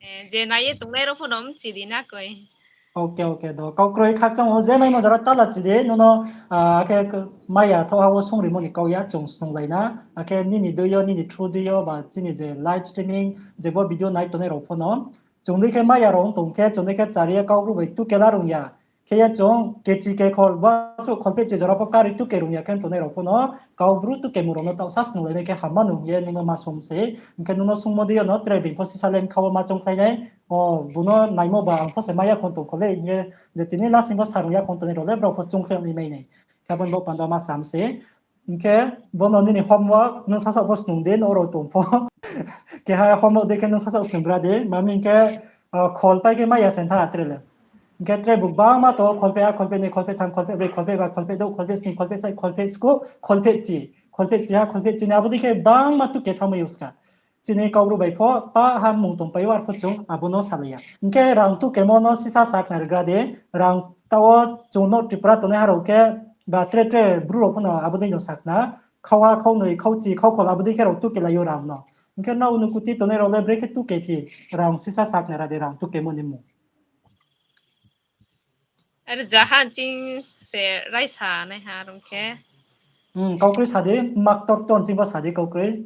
Eh, je nai ye tongnai rao pho no mchi di na koi. Okay, okay, do. Kau kroi khakchang ou, je maimo jora tala chi di, nono, ah, khe k-, mai ya tho ha wo songrimo ni kau ya, chung snunglai na. Akhe nini dui yo, nini through dui yo, ba chini je live streaming, je bo video nai tongnai rao pho no. Chung dei khe mai ya rao ong tong khe, chung dei khe chari ye Kaubru bai tuke la rung ya. Khe ye chung kechi kekhol, ba suh kholphehchi jora pho kari tuke rung ya khe tongnai rao pho no, Kaubru tukemung rao no taoh sa snunglai nai khe hamma nung ye nono ma song se. Hing khe nono sungmo dei yo no, tre being pho sisa le bkha wo ma choungkhlai nai. O, bo no naimo ba ang pho se mai ya khon tong kho le, hing ye je tini lasing pho sa rung ya khon tongnai rao le, brao pho choungkhlai nai mai nai. Khe abo ni baoh panda ma sam se. Hing khe bo no nini homework, nung sasaoh pho snung di, no rao tong pho. Keha homework dei khe nung sasaoh snung gra di, ma hing khe, ah, kholphai khe mai ya se ntha tre le. Hing khe tre bo gbangma tong, kholpheh ha, kholpheh nai, kholpheh tham, kholpheh broi, kholpheh ba, kholpheh douh, kholpheh sni, kholpheh chai, kholpheh skuh, kholpheh chi, kholpheh chi ha, kholpheh chi ni, abo dei khe gbangma tuke thanngmai ou ska. Chini Kaubru bai pho, pa ha mung tongpai ou, arpho chung abo no salai ya. Hing khe rang tukemo no sisa sakhnari gra di, rang taoh wo chung no Tripura tongnai ha rao khe, ba tre tre Bru rao pho no abo dei no sakhna, khauha, khaunoi, khauchi, khaukhol abo dei khe rao tukelai ou rang no. Hing khe nrao Unukuti tongnai rao le brekhe tukephi, rang sisa sakhnari di, rang tukemo ni mung. Rzaha nching se raisa naiha rung khe. Hmm, kaukroi sa di, mak tor ton ching bo sa di kaukroi.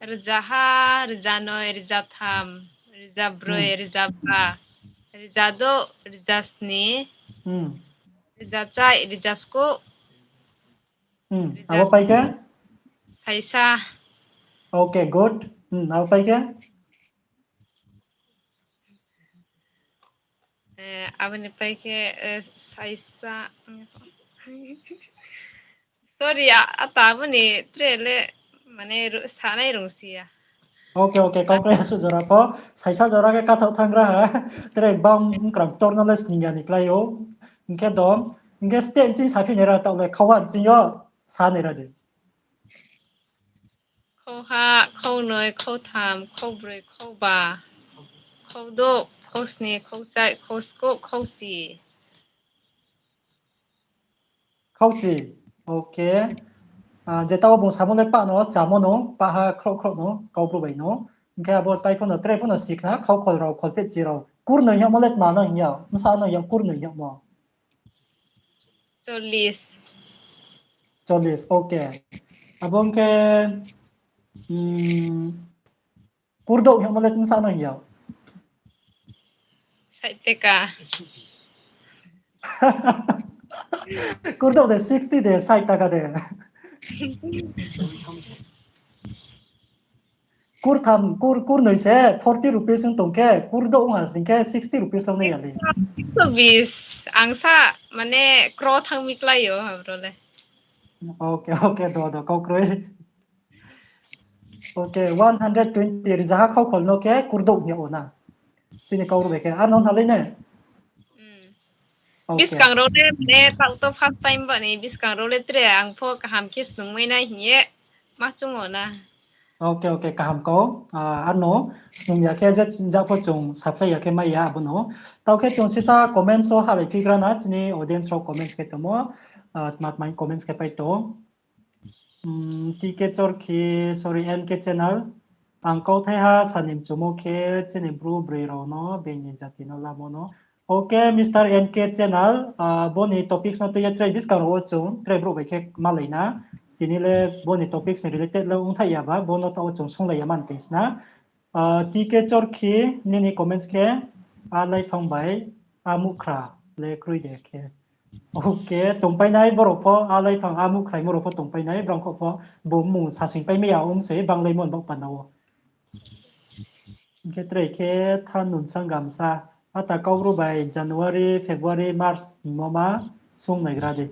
Rzaha, rzanoi, rzatham, rzabroi, rzaba, rzadouh, rzasni, rzachai, rzaskuh. Hmm, abo pai khe? Saisa. Okay, good. Hmm, abo pai khe? Eh, abo ni pai khe, eh, saisa. Sorry, a, ata abo ni tre le, mane, sanai rung si ya. Okay, okay, kaukroi asuh jora pho, saisa jora khe kathaoh thanng gra ha, tre bang mkram tor no le sning ya ni klái ou. Hing khe do, hing khe state nching saphi nai ra taoh le khauha nching yo sa nai ra di. Khauha, khaunoi, khautham, khaubroi, khauba, khaudouh, khausni, khauchai, khauskuh, khauchi. Khauchi. Okay. Ah, je taoh bung samo le pah no, chámo no, pah ha khrouh khrouh no, Kaubru bai no. Hing khe abo tai pho no, tre pho no sikhna, khaukhol rao, kholphehchi rao. Kurnoi hingmo le tma no hing ya, bsa no hing ya, kurnoi hingmo. Chollis. Chollis, okay. Abo hing khe, mm, kurdouh hingmo le bsa no hing ya. Sait taka. Kurdouh de sixty de, sait taka de. Kurtham, kur, kurnoi se forty rupees wng tong khe, kurdouh wng ha sing khe sixty rupees longnai ya le. Ekso bis, ang sa, mane, kro thanng mi klái ou, abro le. Okay, okay, do, do, kaukroi. Okay, one hundred twenty, rzaha khaukhol no khe kurdouh hing yag ou na. Chini Kaubru bai khe, ar no hnalai ne? Buskang rao le, mane, taoh to first time ba ni, buskang rao le tre, ang pho kaham khe snungmai nai hing ye, ma chung ou na. Okay, okay, kaham kau. Ah, ano, snung ya khe je, ja pho chung supply ya khe mai ya, abo no. Tao khe chung sisa comments wo halai phigra na, chini audience rao comments khe tongmo, ah, tma tma comments khe pai tong. Hmm, T K Chorkhi, sorry, N K channel. Ang kauthai ha sani mchumo khe chini bru broi rao no, being ni jati no lamo no. Okay, Mister N K channel, ah, bo ni topics no tui ye tre buskang rao wo chung, tre brouh bai khe malai na. Tini le bo ni topics ni related le ongthai ya ba, bo no taoh wo chung sunglai ya man tong sna. Ah, T K Chorkhi, nini comments khe, a laiphang bai, a mukhra le kroi de khe. Okay, tongpai nai borok pho, a laiphang, a mukhraimo rok pho tongpai nai, brang kho pho, bo mung sasing pai maya ong se, banglaimo ni baoh panda wo. Hing khe tre khe Thanun Sangam sa, ata Kaubru bai January, February, March hingmo ma sung naigra di.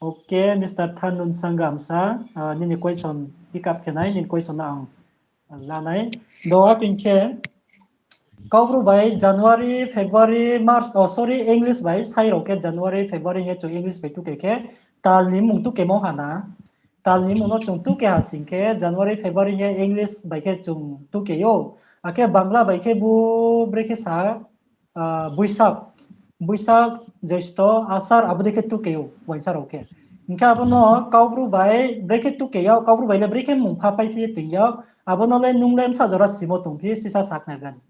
Okay, Mister Thanun Sangam sa, ah, nini question pick up khe nai, nini question no ang la nai. Do, akhe hing khe, Kaubru bai January, February, March, oh, sorry, English bai sai rao khe January, February hing ye chung English bai tuke khe, tal ni mung tukemo ha na. Tal ni mung no chung tuke ha sing khe, January, February hing ye English bai khe chung tuke ou. Akhe Bangla bai khe bu bre khe sa, ah, Boishakh. Buisak, Jesto, Asar, abo dei khe tuke ou, uaingsa rao khe. Hing khe abo no Kaubru bai, brekhe tuke yag, Kaubru bai le brekhe mung pha paiphi ye toing yag, abo no le nung le bsa jora simo tongphi, sisa sakhnari.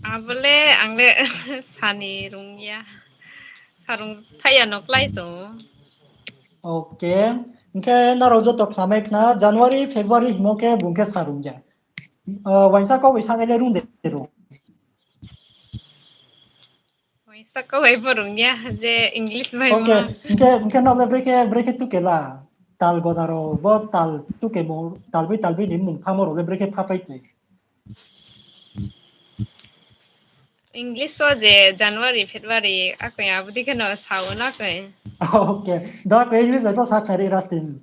Abo le ang le sani rung ya. Sarung thai ya no klái tong. Okay. Hing khe nrao joto khlamai khna, January, February himo khe bung khe sarung ya. Ah, uaingsa kau bai sanai le rung de rung. Uaingsa kau bai bo rung ya, je English bai. Okay, hing khe, hing khe nrao le brekhe, brekhe tuke la. Tal gona rao, bo tal tuke mo, tal boi, tal boi ni mung phamo rao le brekhe pha pai tei. English wo je January, February, akoi abo dei khe no sa ou na koi. Okay. Da ko English bai pho sakhnari Rustin.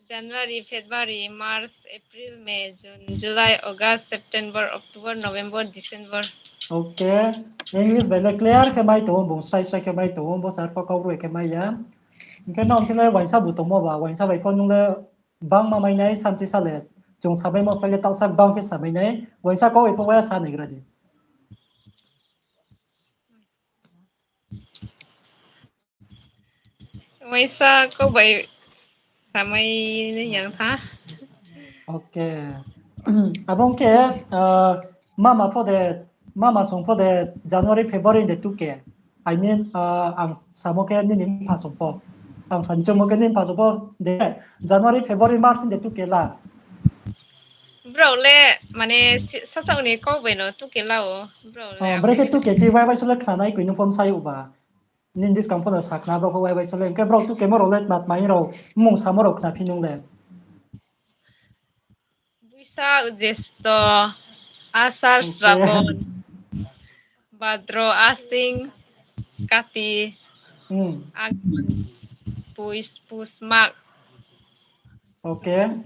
January, February, March, April, May, June, July, August, September, October, November, December. Okay. English bai le clear khe mai tong ou, bung srai srai khe mai tong ou, bo sar pho Kaubru khe mai ya. Hing khe nung khe le uaingsa bu tongmo ba, uaingsa bai pho nung le bangma mai nai, samchi sa le. Chung samaimo slái le taohsa bang khe samai nai, uaingsa kau bai pho uaia sa naigra di. Uaingsa kau bai samai yang tha. Okay. Abo ong khe, ah, mama pho de, mama song pho de January, February de tuke. I mean, ah, ang samo khe nini mpha song pho. Ang sanchungmo khe nini mpha song pho de January, February, March de tuke la. Brao le, mane, si-, sasao ni kau bai no tuke la ou. Brao le, oh, brekhe tuke phi wai bai so le khnanai koi nung pho bsai ou ba. Nini buskang pho no sakhna brao pho wai bai so le. Hing khe brao tukemo rao le tma tma hing rao, mung samo rao khna phi nung le. Buisak, Jesto, Asar, okay. Srabon, Badro, Asing, Kati, hmm. Agun, Pus, Pus, Mag. Okay.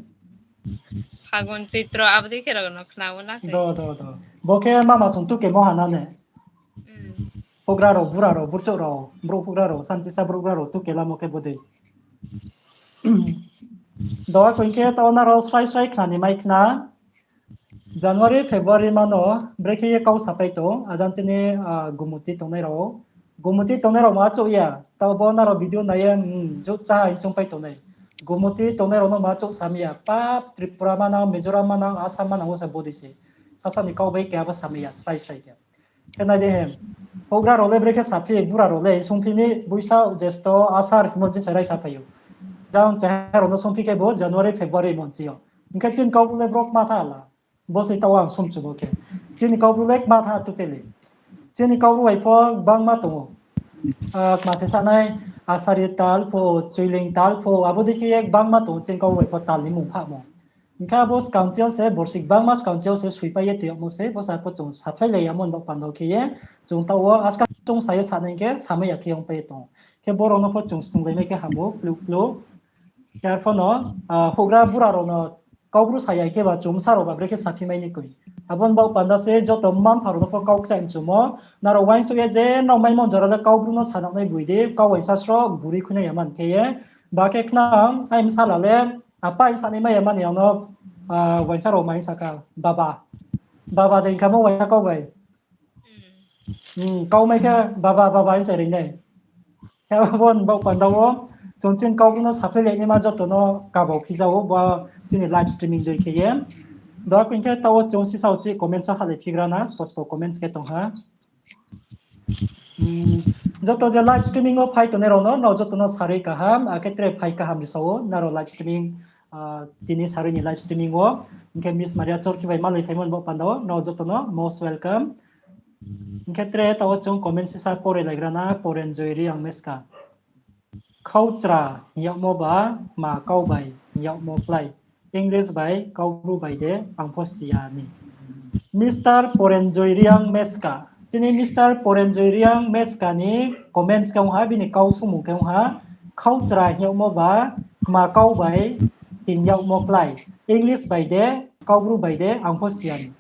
Phagun, Choitro, abo dei khe rao no khna ou na khe. Do, do, do. Bo khe mama song tukemo ha na ne? Hmm. Houhgra rao, bura rao, burchouh rao, brouh houhgra rao, samchisa brouh houhgra rao tuke lamo khe bo dei. Do, akoi hing khe taoh nrao srai srai khna ni mai khna. January, February mano brekhe ye kau sapai tong, ajang chini, ah, Gumuti tongnai rao. Gumuti tongnai rao ma chouh ya, taoh bo nrao video nai ye, hmm, jouh chá hing choungpai tongnai. Gumuti tongnai rao no ma chouh samai ya, pap Tripura manang, Mizoram manang, Assam manang wo se bo dei se. Sasa ni kau bai keha bo samai ya, srai srai khe. Khe nai di he, houhgra rao le brekhe saphi, bura rao le sungphi mi, Buisak, Jesto, Asar himo je se raisa phai ou. Jang cheha rao no sungphi khe bo January, February monchi yo. Hing khe chini Kaubru le brouh kma tha la. Bo se taoh ang sumchumo khe. Chini Kaubru le kma tha totally. Chini Kaubru bai pho bangma tong ou. Ah, kma se sanai, Asari tal pho, Choileing tal pho, abo dei khe ye bangma tong ou, chini Kaubru bai pho tal ni mung phamo. Hing khe abo skangchi yo se, borsik bangma skangchi yo se soipai ye toiyagmo se, bo sa pho chung saphlai lai yamo ni baoh panda khe ye, chung taoh wo askar chung sa ye sanai khe, samai ya khe ongpai ye tong ou. Khe bo rao no pho chung snunglaimai khe hamo, klu klu. Khe arphuh no, ah, houhgra bura rao no Kaubru sa ya khe ba chung bsa rao ba brekhe saphi mai ni koi. Abo ni baoh panda se joto mma mpha rao no pho kau kchai mchumo, nrao uaingsouh ye je nrao maimo jora le Kaubru no sanang nai boi di, kau uaingsa sroh buri khuinai ya man khe ye. Ba khe khnang, ai bsala le, apa hing sanai mai ya mani ang no, ah, uaingsa rao mai saka, baba. Baba de hing khamo uaingsa kau bai. Hmm, kau mai khe baba, baba hing se ri nai. Khe abo ni baoh panda wo, chung chini Kaubru no saphlai lai naima joto no kaba phija ou, bo chini live streaming dei khe ye. Do akoi hing khe taoh wo chung sisa uchih comments wo halai phigra na, spo spo comments khe tong ha. Hmm, joto je live streaming wo phai tongnai rao no, nrao joto no sarui kaham, akhe tre phai kaham ri sa ou, nrao live streaming, ah, tini sarui ni live streaming wo, hing khe Miss Maria Chorkhi bai malai phaimo ni baoh panda wo, nrao joto no most welcome. Hing khe tre taoh wo chung comment sisa pore laigra na, Porenjoy Reang Meska. Khauchra hing yagmo ba kma kau bai hing yagmo klái. English bai Kaubru bai de ang pho si ya ni. Mister Porenjoy Reang Meska. Chini Mister Porenjoy Reang Meska ni comments khe ong ha, bini kau sungmung khe ong ha, khauchra hing yagmo ba kma kau bai hing yagmo klái. English bai de, Kaubru bai de, ang pho si ya ni.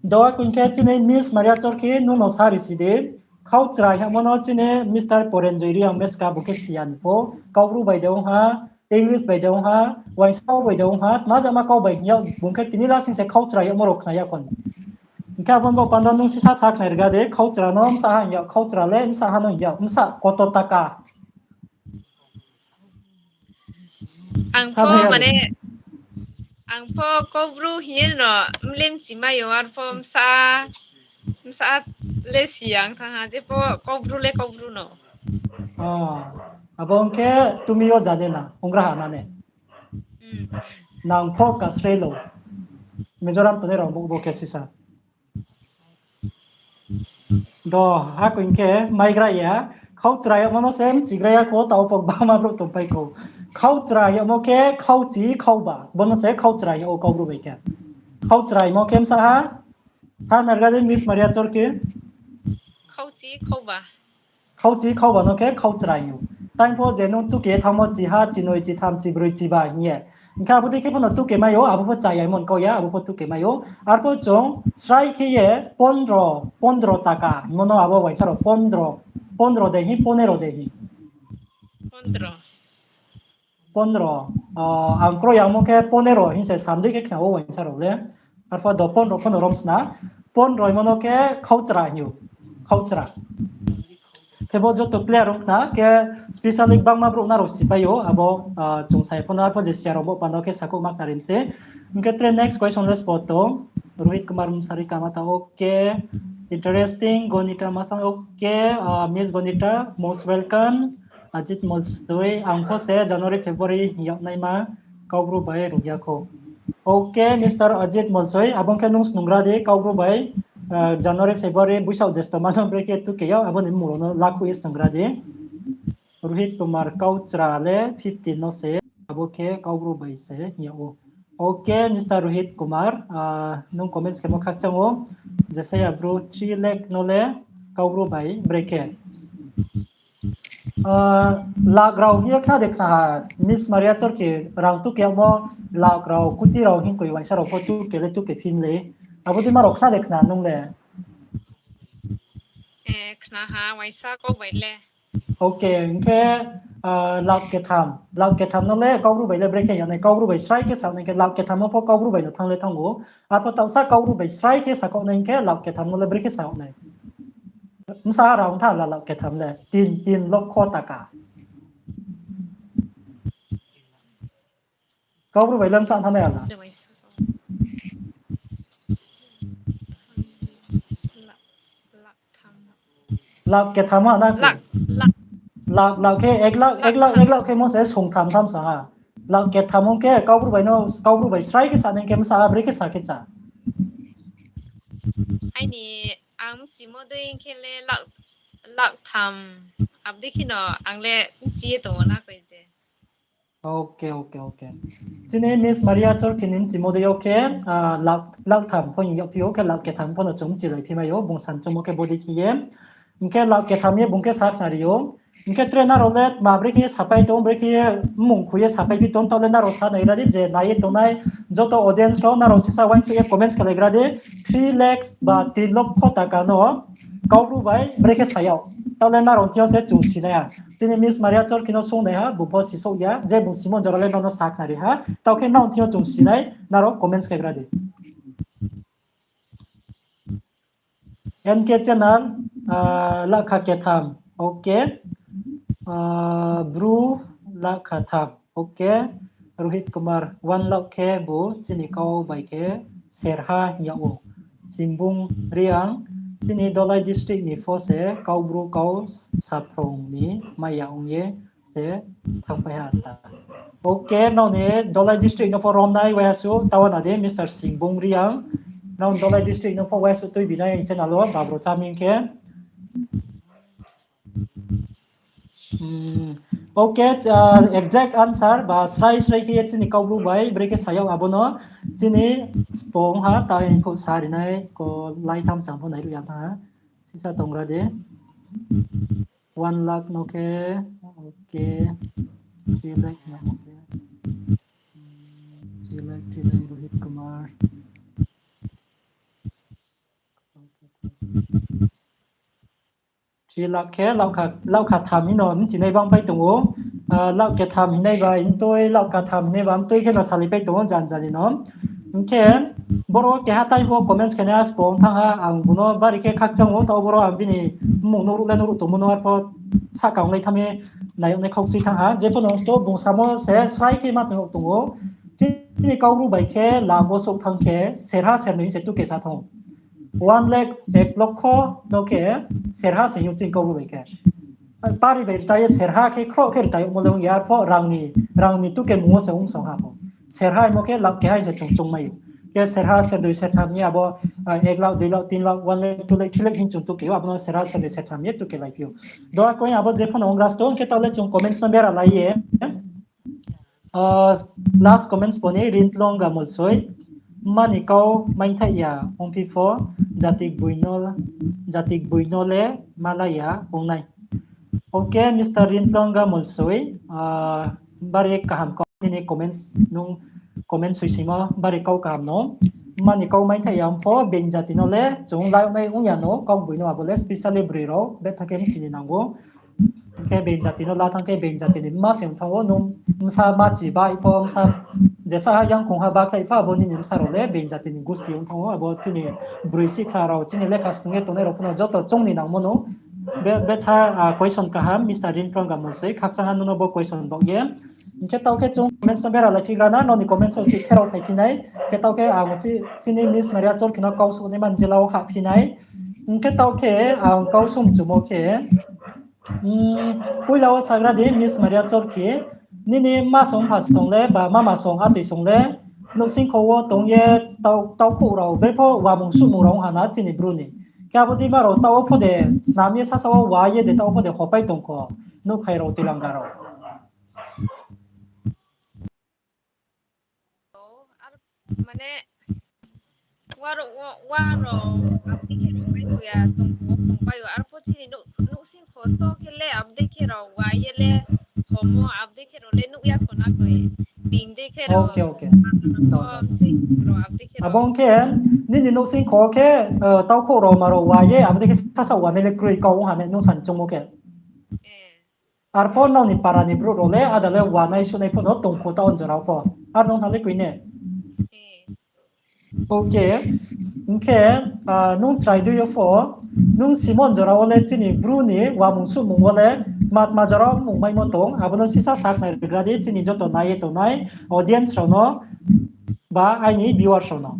Do akoi hing khe chini Miss Maria Chorkhi nung no sa ri si di. Khauchra hingmo no chini Mister Porenjoy Reang Meska bung khe si ya ni pho. Kaubru bai de ong ha, English bai de ong ha, uaingsa kau bai de ong ha, tma jama kau bai hing ya, bung khe tini lasing se khauchra yagmo rao khna ya kon. Hing khe abo ni bo panda nung sisa sa khnari ga de, khauchra no bsa ha hing ya, khauchra le bsa ha no hing ya, bsa koto taka. Ang pho mane, ang pho Kaubru hing ye no mle mchimai yo, arpho bsa, bsa le si ang thanng ha, je pho Kaubru le Kaubru no. Abo ong khe tumi yo jade na, ongra ha na ne. Nang pho kasrei lo. Mizoram tongnai rao bo, bo khe sisa. Do, hako hing khe maigra ya, khauchra yagmo no se mchigra ya kho, tao pho gbangma brouh tongpai kho. Khauchra yagmo khe khauchi khauba, bo no se khauchra yag ou Kaubru bai khe. Khauchra yagmo khe bsa ha, sa narga de Miss Maria Chorki. Khauchi khauba. Khauchi khauba no khe khauchra hing ou. Tai pho je nung tuke thanngmo chiha, chinoi, chitham, chibroi, chiba hing ye. Hing khe abo dei khe pho no tuke mai ou, abo pho chaya hingmo ni kau ya, abo pho tuke mai ou. Arpho chung srai khe ye pondro, pondro taka hingmo no abo uaingsa rao pondro, pondro de hing, ponero de hing. Pondro. Ang kroi yagmo khe ponero hing se sam dei khe khna ou uaingsa rao le. Arpho do pondro pho no rom sna. Pondro hingmo no khe khauchra hing ou. Khauchra. Khe bo joto clear ong khna khe specially gbangma brouh nrao sipai ou abo, chung sai pho no arpho je siya rao bo panda khe sakhouh ma khna rim se. Hing khe tre next question le spo tong. Rohit Kumar Msari Kamata, okay. Interesting, Gonita Masang, okay. Miss Gonita, most welcome. Ajit Molsoi, ang pho se January, February hing yag naima Kaubru bai ruh ya kho. Okay, Mister Ajit Molsoi, abo ong khe nung snungra di Kaubru bai, January, February, Buisaoh, Jesto mano brekhe tuke yag, abo ni mmung rao no lakhuh ye snungra di. Rohit Kumar, khauchra le fifteen no se, abo khe Kaubru bai se hing yag ou. Okay, Mister Rohit Kumar, nung comments khemo khakchang ou, jesaya bru three lakh no le Kaubru bai brekhe. Lakh rao hing ye khna de khna ha, Miss Maria Chorki, rang tuke yagmo lakh rao, kuti rao hing koi uaingsa rao pho tuke le tuke phim le. Abo dei ma rao khna de khna nung le. Khna ha, uaingsa kau bai le. Okay, hing khe, lakh ketham, lakh ketham no le Kaubru bai le brekhe yag nai, Kaubru bai srai khe sa nai khe lakh ketham no pho Kaubru bai no thanng le thanng ou. Arpho taohsa Kaubru bai srai khe sakhouh nai hing khe lakh ketham no le brekhe sa yag nai. Bsa ha rao tha la lakh ketham le, tin, tin lokho taka. Kaubru bai le bsa thanng nai ala. Lakh ketham ha na khe. Lakh, lakh khe ek lakh, ek lakh, ek lakh khe mo se songtham tham sa ha. Lakh ketham ong khe Kaubru bai no, Kaubru bai srai khe sa nai khe bsa ha brekhe sa khe cha. Aini ang mchimo dei khe le lakh, lakh tham, abo dei khe no ang le mchi ye tong ou na koi je. Okay, okay, okay. Chini Miss Maria Chorki ni mchimo dei yo khe, lakh tham pho hing yagphi ou khe lakh ketham pho no chung mchilai phi mai ou, bung sanchomo khe bodei khe ye. Hing khe lakh ketham ye bung khe sa khnari ou. Hing khe tre nrao le tma brekhe ye sapai tong, brekhe ye mmung khui ye sapai phi tong, taoh le nrao sa naigra di je nai ye tongnai joto audience rao nrao sisa uaingsouh ye comments khelaigra di, three lakhs ba tin lokho taka no Kaubru bai brekhe sa yag. Taoh le nrao thing yo se chung sinai ha. Chini Miss Maria Chorki no sung nai ha, bung pho sisouh ya, je bung simo jora le nrao no sa khnari ha. Taoh khe nrao thing yo chung sinai, nrao comments khegra di. N K channel, lakha ketham, okay. Bru lakha tham, okay. Rohit Kumar, one lakh khe bo chini kau bai khe serha hing yag ou. Singbung Reang, chini Dholai district ni pho se Kaubru kau saphrung ni mai ya ong ye se thanngpai ha ta. Okay, nrao ni Dholai district no pho romnai waiha suh taoh na di Mister Singbung Reang. Nrao ni Dholai district no pho waiha suh tuibi nai ang channel wo babro chaming khe. Okay, exact answer ba srai srai khe ye chini Kaubru bai brekhe sa yag abo no chini spong ha ta ang pho sa ri nai ko lai tham sa pho nairuh ya thanng ha. Sisa tongra de. One lakh no khe, okay. Three lakh no khe. Three lakh, three lakh Rohit Kumar. Three lakh khe, lakha tham hing no mchinai bangpai tong ou. ah, lak ketham hinai ba mtui, lak katham hinai ba mtui khe no salaipai tong ou jan jani no. Hing khe boro keha taibo comments khe nai aspo ong thanng ha, ang bung no bari khe khakchang ou, taoh boro ang bini mmung nuhruh le nuhruh tongmo no arpho sahka onglai thanng ye nai ongnai khaukchui thanng ha. Jepho no sto bung samo se srai khe ma tong ou. Chini Kaubru bai khe lak bo souh thanng khe serha sernoi se tuke sa thanng ou. One lakh, ek lokho no khe serha se hing ou chini Kaubru bai khe. Pari bai rtai ye serha khe khroh khe rtai yagmo le ong ya, arpho rang ni, rang ni tuke mung wo se ong song ha pho. Serha hingmo khe lak keha se chung chung mai ou. Khe serha, sernoi, sertham ye abo, ah, ek lakh, dui lakh, tin lakh, one lakh, two lakh, three lakh hing chung tuke ou, abo no serha, sernoi, sertham ye tuke laiphi ou. Do akoi abo jepho no ongras tong khe taoh le chung comments no bera lai ye. Ah, last comments bo ni Rintlong Gamolsoi. Mani kau maingthaih ya ongphi pho, jati gboi no, jati gboi no le malai ya ongnai. Okay, Mister Rintlong Gamolsoi, ah, bari kaham kau nini comments, nung comments soi simo bari kau kaham no. Mani kau maingthaih ya ong pho, being jati no le chung lai ongnai ong ya no, kau gboi no abo le specially broi rao betha khe mchini nang ou. Khe being jati no la thanng khe being jati ni mma se ong thanng ou, nung bsa machi ba pho, bsa jesa ha yangkhong ha ba khlai pho, abo nini bsa rao le being jati ni gusti ong thanng ou, abo chini broi sihkhla rao, chini lekha snung ye tongnai rao pho no joto choung ni nangmo no. Be, betha, ah, question kaham, Mister Rinplong Gamolsoi, khakchang ha nung no bo question baoh ye. Hing khe taoh khe chung comments no bera laiphi gra na, nrao ni comments wo chih pherao phaiphi nai. Khe taoh khe ang chi-, chini Miss Maria Chorkhi no kau souh nai man jila wo hahphi nai. Hing khe taoh khe ang kau song mchumo khe, mm, poila wo sagra di Miss Maria Chorkhi, nini mma song mpha song le ba mama song atoi song le nouhsingkho wo tong ye tau-, taukhouh rao, brepho wamung suhmung rao ong ha na chini Bru ni. Khe abo deima rao taoh wo pho de snam ye sasa wo wa ye de taoh wo pho de hopai tong kho, nouhkhai rao, toilanga rao. Ar mane, wa rao, wa, wa rao, abdi khe rao pai ya tong, tong pai ou, arpho chini nouh, nouhsingkho so khe le abdi khe rao wa ye le homo, abdi khe rao le nuh ya kho na koi, being dei khe rao. Okay, okay. Do, do. Rao abdi khe rao. Abo ong khe, nini nouhsingkho khe, eh, taukhouh rao ma rao wa ye, abdi khe sasa wa nai le kroi kau ong ha nai nung san choungmo khe. Eh. Arpho nrao ni para ni brouh rao le, ada le wanai suhnai pho no tong kho taoh njora pho. Ar nung hna le koi ne? Okay, hing khe, ah, nung chrai dui yo pho, nung simo njora wo le chini Bru ni wamung suhmung wo le tma tma jora mung maimo tong, abo no sisa sakhnari gra di chini joto nai ye tongnai audience rao no ba aini viewers rao no.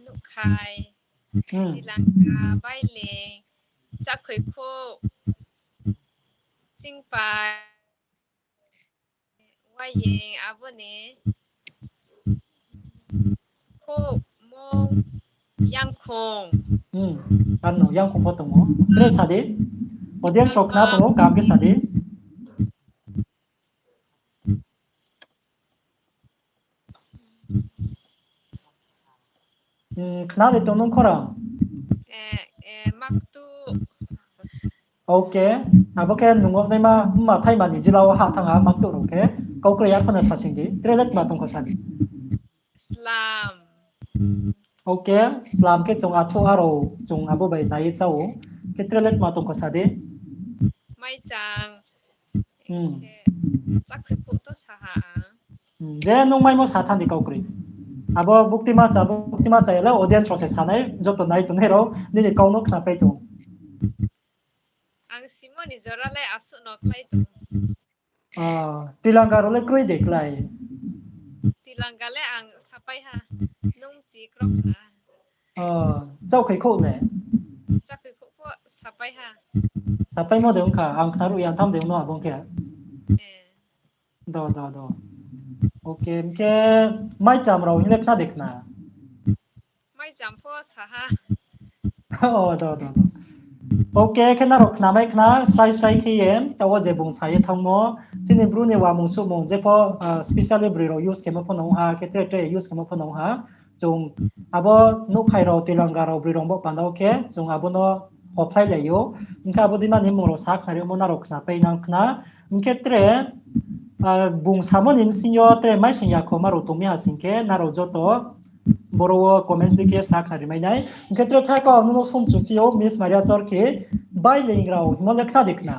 Nouhkhai, hmm. Toilanga, baileng, chakhoikhouh, chingpai, wayeng, abo ni khouh, mong, yangkhong. Hmm, ano yangkhong pho tong ou. Tre sa di. Audience rao khna tong ou, kaham khe sa di. Hmm, khna de tong nung khorang? Eh, eh, maktu. Okay, abo khe nung naima mma thaima ni jila wo ha thanng ha maktu rao khe, kau kroi arpho no sasing di, tre le tma tong kho sa di. Slam. Okay, slam khe chung athu aro chung abo bai nai ye chá ou. Khe tre le tma tong kho sa di. Maichang. Hmm. Khe chakhoikhouh to sa ha ang. Hmm, je nung maimo sa thanng di kau kroi. Abo buktima cha, buktima cha ya le audience rao se sanai, joto nai tongnai rao, nini kau no khnapai tong. Ang simo ni jora le asuh no khlai tong. Ah, toilanga rao le kroi de klái? Toilanga le ang sapai ha, nung chi kroi ha. Ah, chakhoikhouh le? Chakhoikhouh pho sapai ha. Sapaimo de ong kha, ang khnaruh ya tham de ong no abo ong khe. Eh. Do, do, do. Okay, hing khe maicham rao hing le khna de khna? Maicham pho sa ha. Oh, do, do, do. Okay, khe nrao khnamai khna, srai srai khe ye, taoh wo je bung sa ye thanngmo, chini Bru ni wamung suhmung, jepho, ah, specially broi rao use khemo pho no ong ha, khe tre tre use khemo pho no ong ha. Chung abo nouhkhai rao, toilanga rao, broi rao bo panda wo khe, chung abo no hophlailai ou. Hing khe abo deima ni mmung rao sa khnarimo nrao khnapai nang khna. Hing khe tre, ah, bung samo ni bsing yo tre maising yakhoma rao tong mi ha sing khe, nrao joto boro wo comments di khe sa khnari mai nai. Hing khe tre tha kau ang nung no songchu phi ou, Miss Maria Chorkhi, Baileing rao hingmo le khna de khna.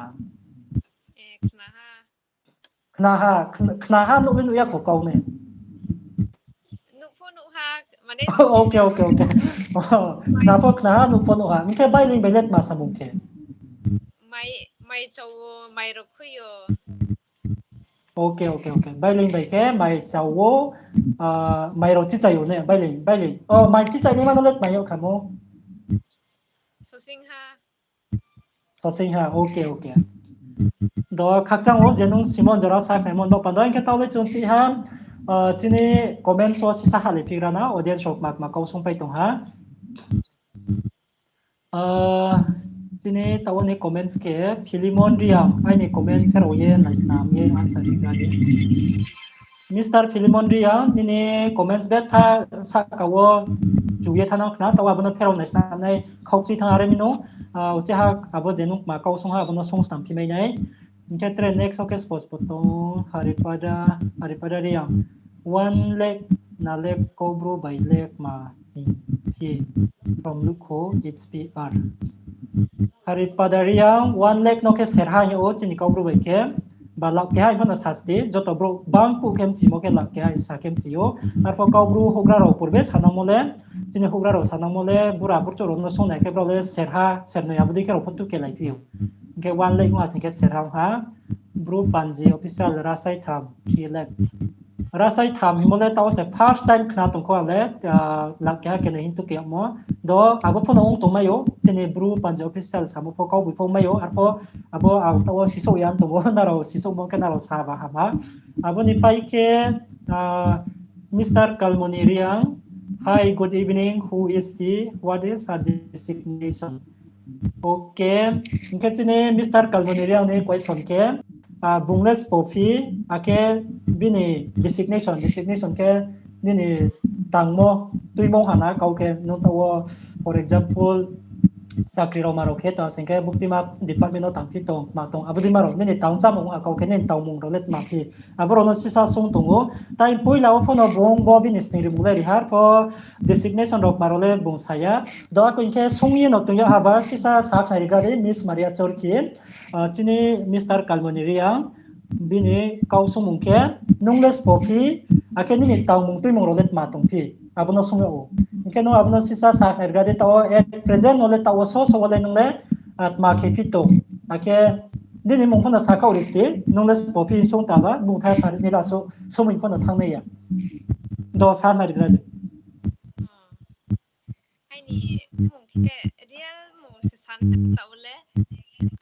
Khna ha, khna ha, nuh le nuh ya kho kau ne. Okay, okay, okay. Khna pho khna ha, nuh pho nuh ha. Hing khe baileing bai le tma samung khe? Mai, mai chao, mai rao khui yo. Okay, okay, okay. Baileing bai khe mai chao, mai rao chichai yo ne, baileing, baileing. O, mai chichai naima no le tma yo khamo? Sosing ha. Sosing ha, okay, okay. Do khakchang wo je nung simon jora sa khnaimo no pando, hing khe taoh le chung chih ha, chini comments wo sisa hali phigra na, audience rao kma kma kau sungpai tong ha. Chini taoh ni comments khe Philemon Reang, aini comment pherao ye naisnam ye answer ri gra di. Mister Philemon Reang, nini comments betha sahka wo chu ye thanang khna, taoh abo no pherao naisnamnai khaukchi thanng are mi no, uchih ha abo je nung kma kau sung ha abo no sungsnam phi mai nai. Hing khe tre next wo khe spo spo tong, Haripada, Haripada Reang. One lakh na le Kaubru bai le kma hing phi from Lukho H P R. Haripada Reang, one lakh no khe serha hing ou chini Kaubru bai khe. Ba lakh keha hing pho no sasti, joto brouh bangkuh khe mchimo khe lakh keha sa khe mchi ou. Arpho Kaubru houhgra rao purbe sanangmo le, chini houhgra rao sanangmo le, bura burchouh rao no sungnai khe brao le serha, sernoi abo dei khe rao pho tukelai phi ou. Hing khe one lakh ong ha sing khe serha ong ha. Bru Panji official rasai tham, three lakh. Rasai tham hingmo le taoh se first time khna tong kho ang le, lakh keha kenoi hing tuke yagmo. Do abo pho no ong tongmai ou, chini Bru Panji official samo pho kauboi pho mai ou, arpho abo ang taoh wo sisouh ya tong ou, nrao sisouhmo khe nrao sa ba hama. Abo ni pai khe, Mister Kalmoni Reang, hi, good evening, who is she, what is her designation? Okay, hing khe chini Mister Kalmoni Reang ni question khe, bung le sbo phi, akhe bini designation, designation khe nini tangmo, tuimung ha na kau khe nung taoh wo, for example, chakri rao ma rao khe tong sing khe buktima department no tangphi tong, ma tong, abo dei ma rao nini tang chámung ha kau khe nini tangmung rao le tma phi. Abo rao no sisa sung tong ou. Tai poila wo pho no bung bo bini sning rimung le ri ha, arpho designation rao ma rao le bung sa ya. Do akhe hing khe sung ye no tong yag ha ba sisa sa khnari gra di Miss Maria Chorki, chini Mister Kalmoni Reang, bini kau sungmung khe, nung le sbo phi, akhe nini tangmung tuimung rao le tma tong phi, abo no sung yag ou. Hing khe nung abo no sisa sa khnari gra di taoh wo, at present no le taoh wo so so wo le nung le tma khe phi tong, akhe nini mmung pho no sa khaoh ri sti, nung le sbo phi sung ta ba, bung tha sa ri nai la so, somoi pho no thanng nai ya. Do sa khnari gra di. Aini mmung khe real mmung se sa nai taoh le.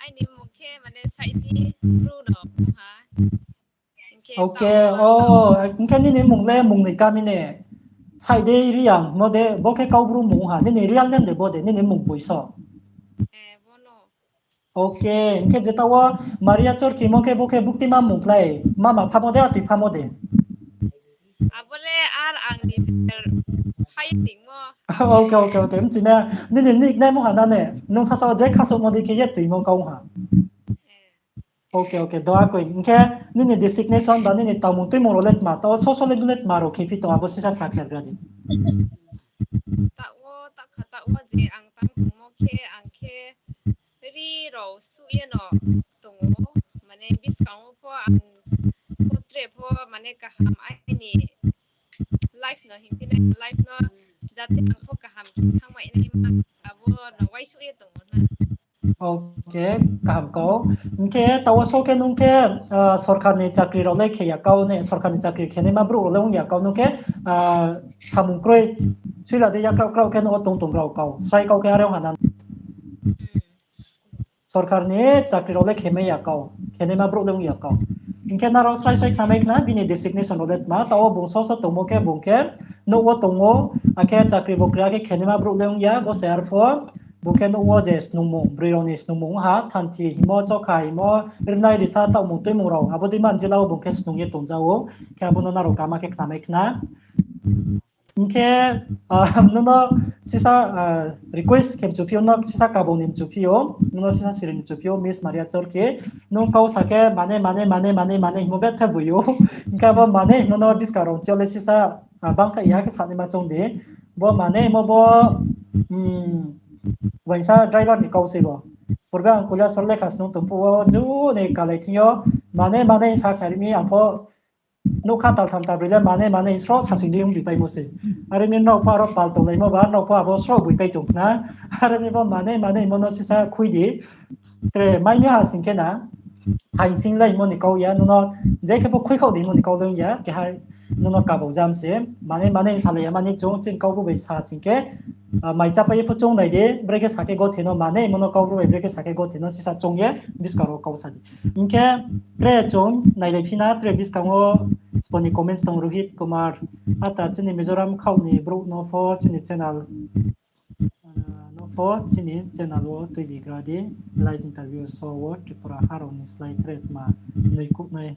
Aini mmung khe mane Saidi Bru no ong ha. Okay, o, hing khe nini mmung le mung ni kami ne? Saidi Reang mo de, bo khe Kaubru mmung ha. Nini real name de bo de, nini mmung boi so. Okay, hing khe jeta wo Maria Chorki mo khe bo khe buktima mmung klái, mama phamo de, atoi phamo de? Abo le ar ang ni phai tingmo. Okay, okay, okay, mchina, nini nickname ha na ne, nung sasa wo je khasouhmo dei khe ye toimo kau ha. Okay, okay, do akoi, hing khe nini designation ba nini tangmung tuimung rao le tma, taoh so so le nung le tma rao khe phi tong, abo sisa sa khnari gra di. Taoh wo, taoh kha taoh wo je ang tang tongmo khe, ang khe ri rao suh ye no tong ou, mane buskang wo pho ang pho tre pho mane kaham aini life no hingphi nai, life no jate ang pho kaham khe thanngmai naima, abo no uaingsouh ye tong ou na. Okay, kaham kau. Hing khe taoh wo so khe nung khe sorkar ni chakri rao le khe ya kau ne, sorkar ni chakri khenaima brouh rao le ong ya kau nung khe, samung kroi, suila dei ya kraoh kraoh khe no tong tong rao kau, srai kau khe are ong ha na. Sorkar ni chakri rao le khemai ya kau, khenaima brouh le ong ya kau. Hing khe nrao srai srai khnamai khna, bini designation rao le tma, taoh wo bung so so tongmo khe bung khe nouh wo tong ou, akhe chakri bo kri ya khe khenaima brouh le ong ya, bo se arpho, bung khe nouh wo je snungmung, broi rao ni snungmung ha, thanthi hingmo, chokha hingmo, rinai risa taohmung tuimung rao, abo dei man jila wo bung khe snung ye tongja ou, khe abo no nrao kama khe khnamai khna. Hing khe, nung no sisa request khe mchu phi ou, no sisa kabau ni mchu phi ou, nung no sisa siri mchu phi ou, Miss Maria Chorki, nung kau sa khe mane, mane, mane, mane, mane hingmo betha boi ou. Hing khe abo mane hingmo no buskang rao chi yo le sisa bangthaih ya khe sanaima choung di. Bo mane hingmo bo, uaingsa driver ni kau sei bo. Purbe ang Kailasor lekha snung tong phuh wo, juni kalai thing yo, mane, mane sa khe ri mi, ang pho nougkha taltham talbroi le mane, mane sro sasing di ong bi paimo se. Are mi nrao pho aro pal tonglaimo ba, nrao pho abo sro boi pai tong khna. Are mi bo mane, mane mo no sisa khui di. Tre mai ni ha sing khe na, phaing sing lai mo ni kau ya, nono je khe pho khui khaoh di mo ni kau le ong ya, keha nono kabau jam se, mane, mane salai ya mani chung, chini kau bo bai sa sing khe, ah, mai chapai ye pho chung nai di, brekhe sa khe gothe no mane, mo no kau bru bai brekhe sa khe gothe no sisa chung ye, buskang wo kau sa di. Hing khe tre chung nailai phi na, tre buskang wo sbo ni comments tong Rohit Kumar, ata chini Mizoram khaoh ni brouh no pho chini channel, ah, no pho chini channel wo tuibi gra di, live interview show wo Tripura ha rao ni slái tre tma nui kuh nai.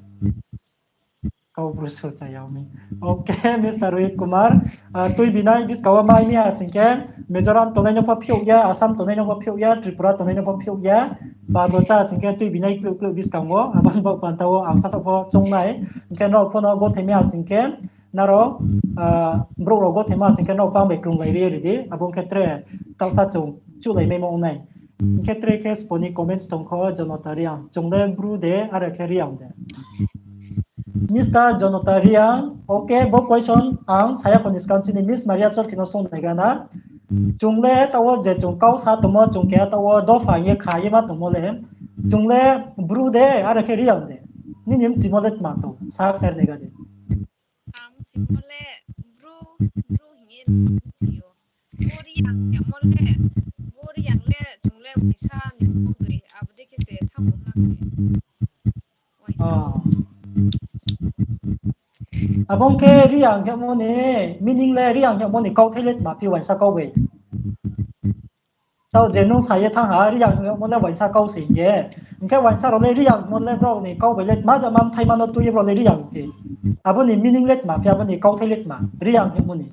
Kau bru so cha yag mi. Ok, Mister Rohit Kumar, ah, tuibi nai buskang wo mai mi ha sing khe, Mizoram tongnai no pho phiouh ya, Assam tongnai no pho phiouh ya, Tripura tongnai no pho phiouh ya, ba bo cha sing khe tuibi nai kluh kluh buskang wo, abo ni baoh panda wo ang sasaoh pho chung nai, hing khe nrao pho no gothe mi ha sing khe, nrao, ah, brouh rao gothe ma sing khe nrao pang bai krunglai ri ri di, abo ong khe tre taohsa chung chuhlai maimo ong nai. Hing khe tre khe sbo ni comments tong kho, Jonota Reang, chung le bru de, are khe Reang de. Mister Jonota Reang, ok, bo question ang saya pho ni skang chini Miss Maria Chorkhi no sung nai gana. Chung le taoh wo je chung kau sa tongmo, chung keha taoh wo dopha ye kha ye ma tongmo le, chung le bru de, are khe Reang de. Nini mchimo le tma tong, sa kher nai ga di. Ang mchimo le bru, bru hing ye mchi ou. Bo Reang hingmo le, bo Reang le chung le uaingsa ni mung dei, abo dei khe se thanngmo na khe. Uaingsa. Abo ong khe Reang hingmo ni meaning le, Reang hingmo ni kauthai le tma phi uaingsa kau bai? Taoh je nung sa ye thanng ha, Reang hingmo le uaingsa kau se hing ye. Hing khe uaingsa rao le Reang hingmo le brao ni kau bai le tma jama mthaima no tui ye brao le Reang hing khe. Abo ni meaning le tma phi, abo ni kauthai le tma, Reang hingmo ni.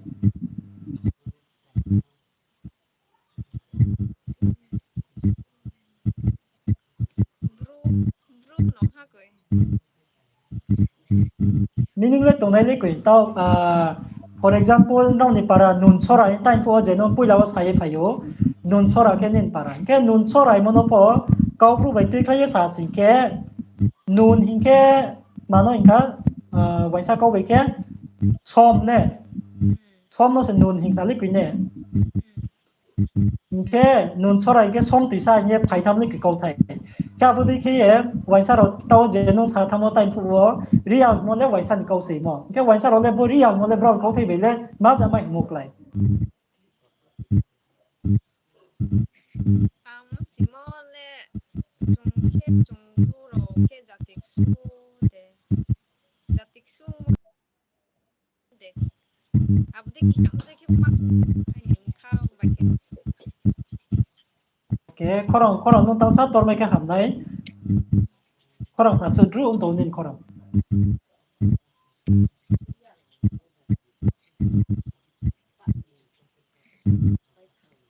Meaning le tongnai le koi, taoh, ah, for example, nrao ni para Nunsora hing tang phuh wo je nung poila wo sa ye phai ou, Nunsora khe nini para. Hing khe Nunsora hingmo no pho Kaubru bai tuikhlai ye sa sing khe, Nun hing khe mano hing kha, ah, uaingsa kau bai khe som ne. Som no se Nun hing khna le koi ne. Hing khe Nunsora hing khe som toisa hing ye phai tham le koi kauthai. Khe abo dei khe ye uaingsa rao taoh je nung sa thanngmo time phuh wo Reang hingmo le uaingsa ni kau se hingmo. Hing khe uaingsa rao le bo Reang hingmo le brao ni kauthai bai le ma jama hingmo klái. Ang mchimo le chung khe chung bru rao khe jati ksu de. Jati ksu de. Abo dei khe ang dei khe ma, aini bkha bai khe. Khe khorang, khorang nung tang sa tormai khe hamnai. Khorang khna su dru ong tong nini khorang.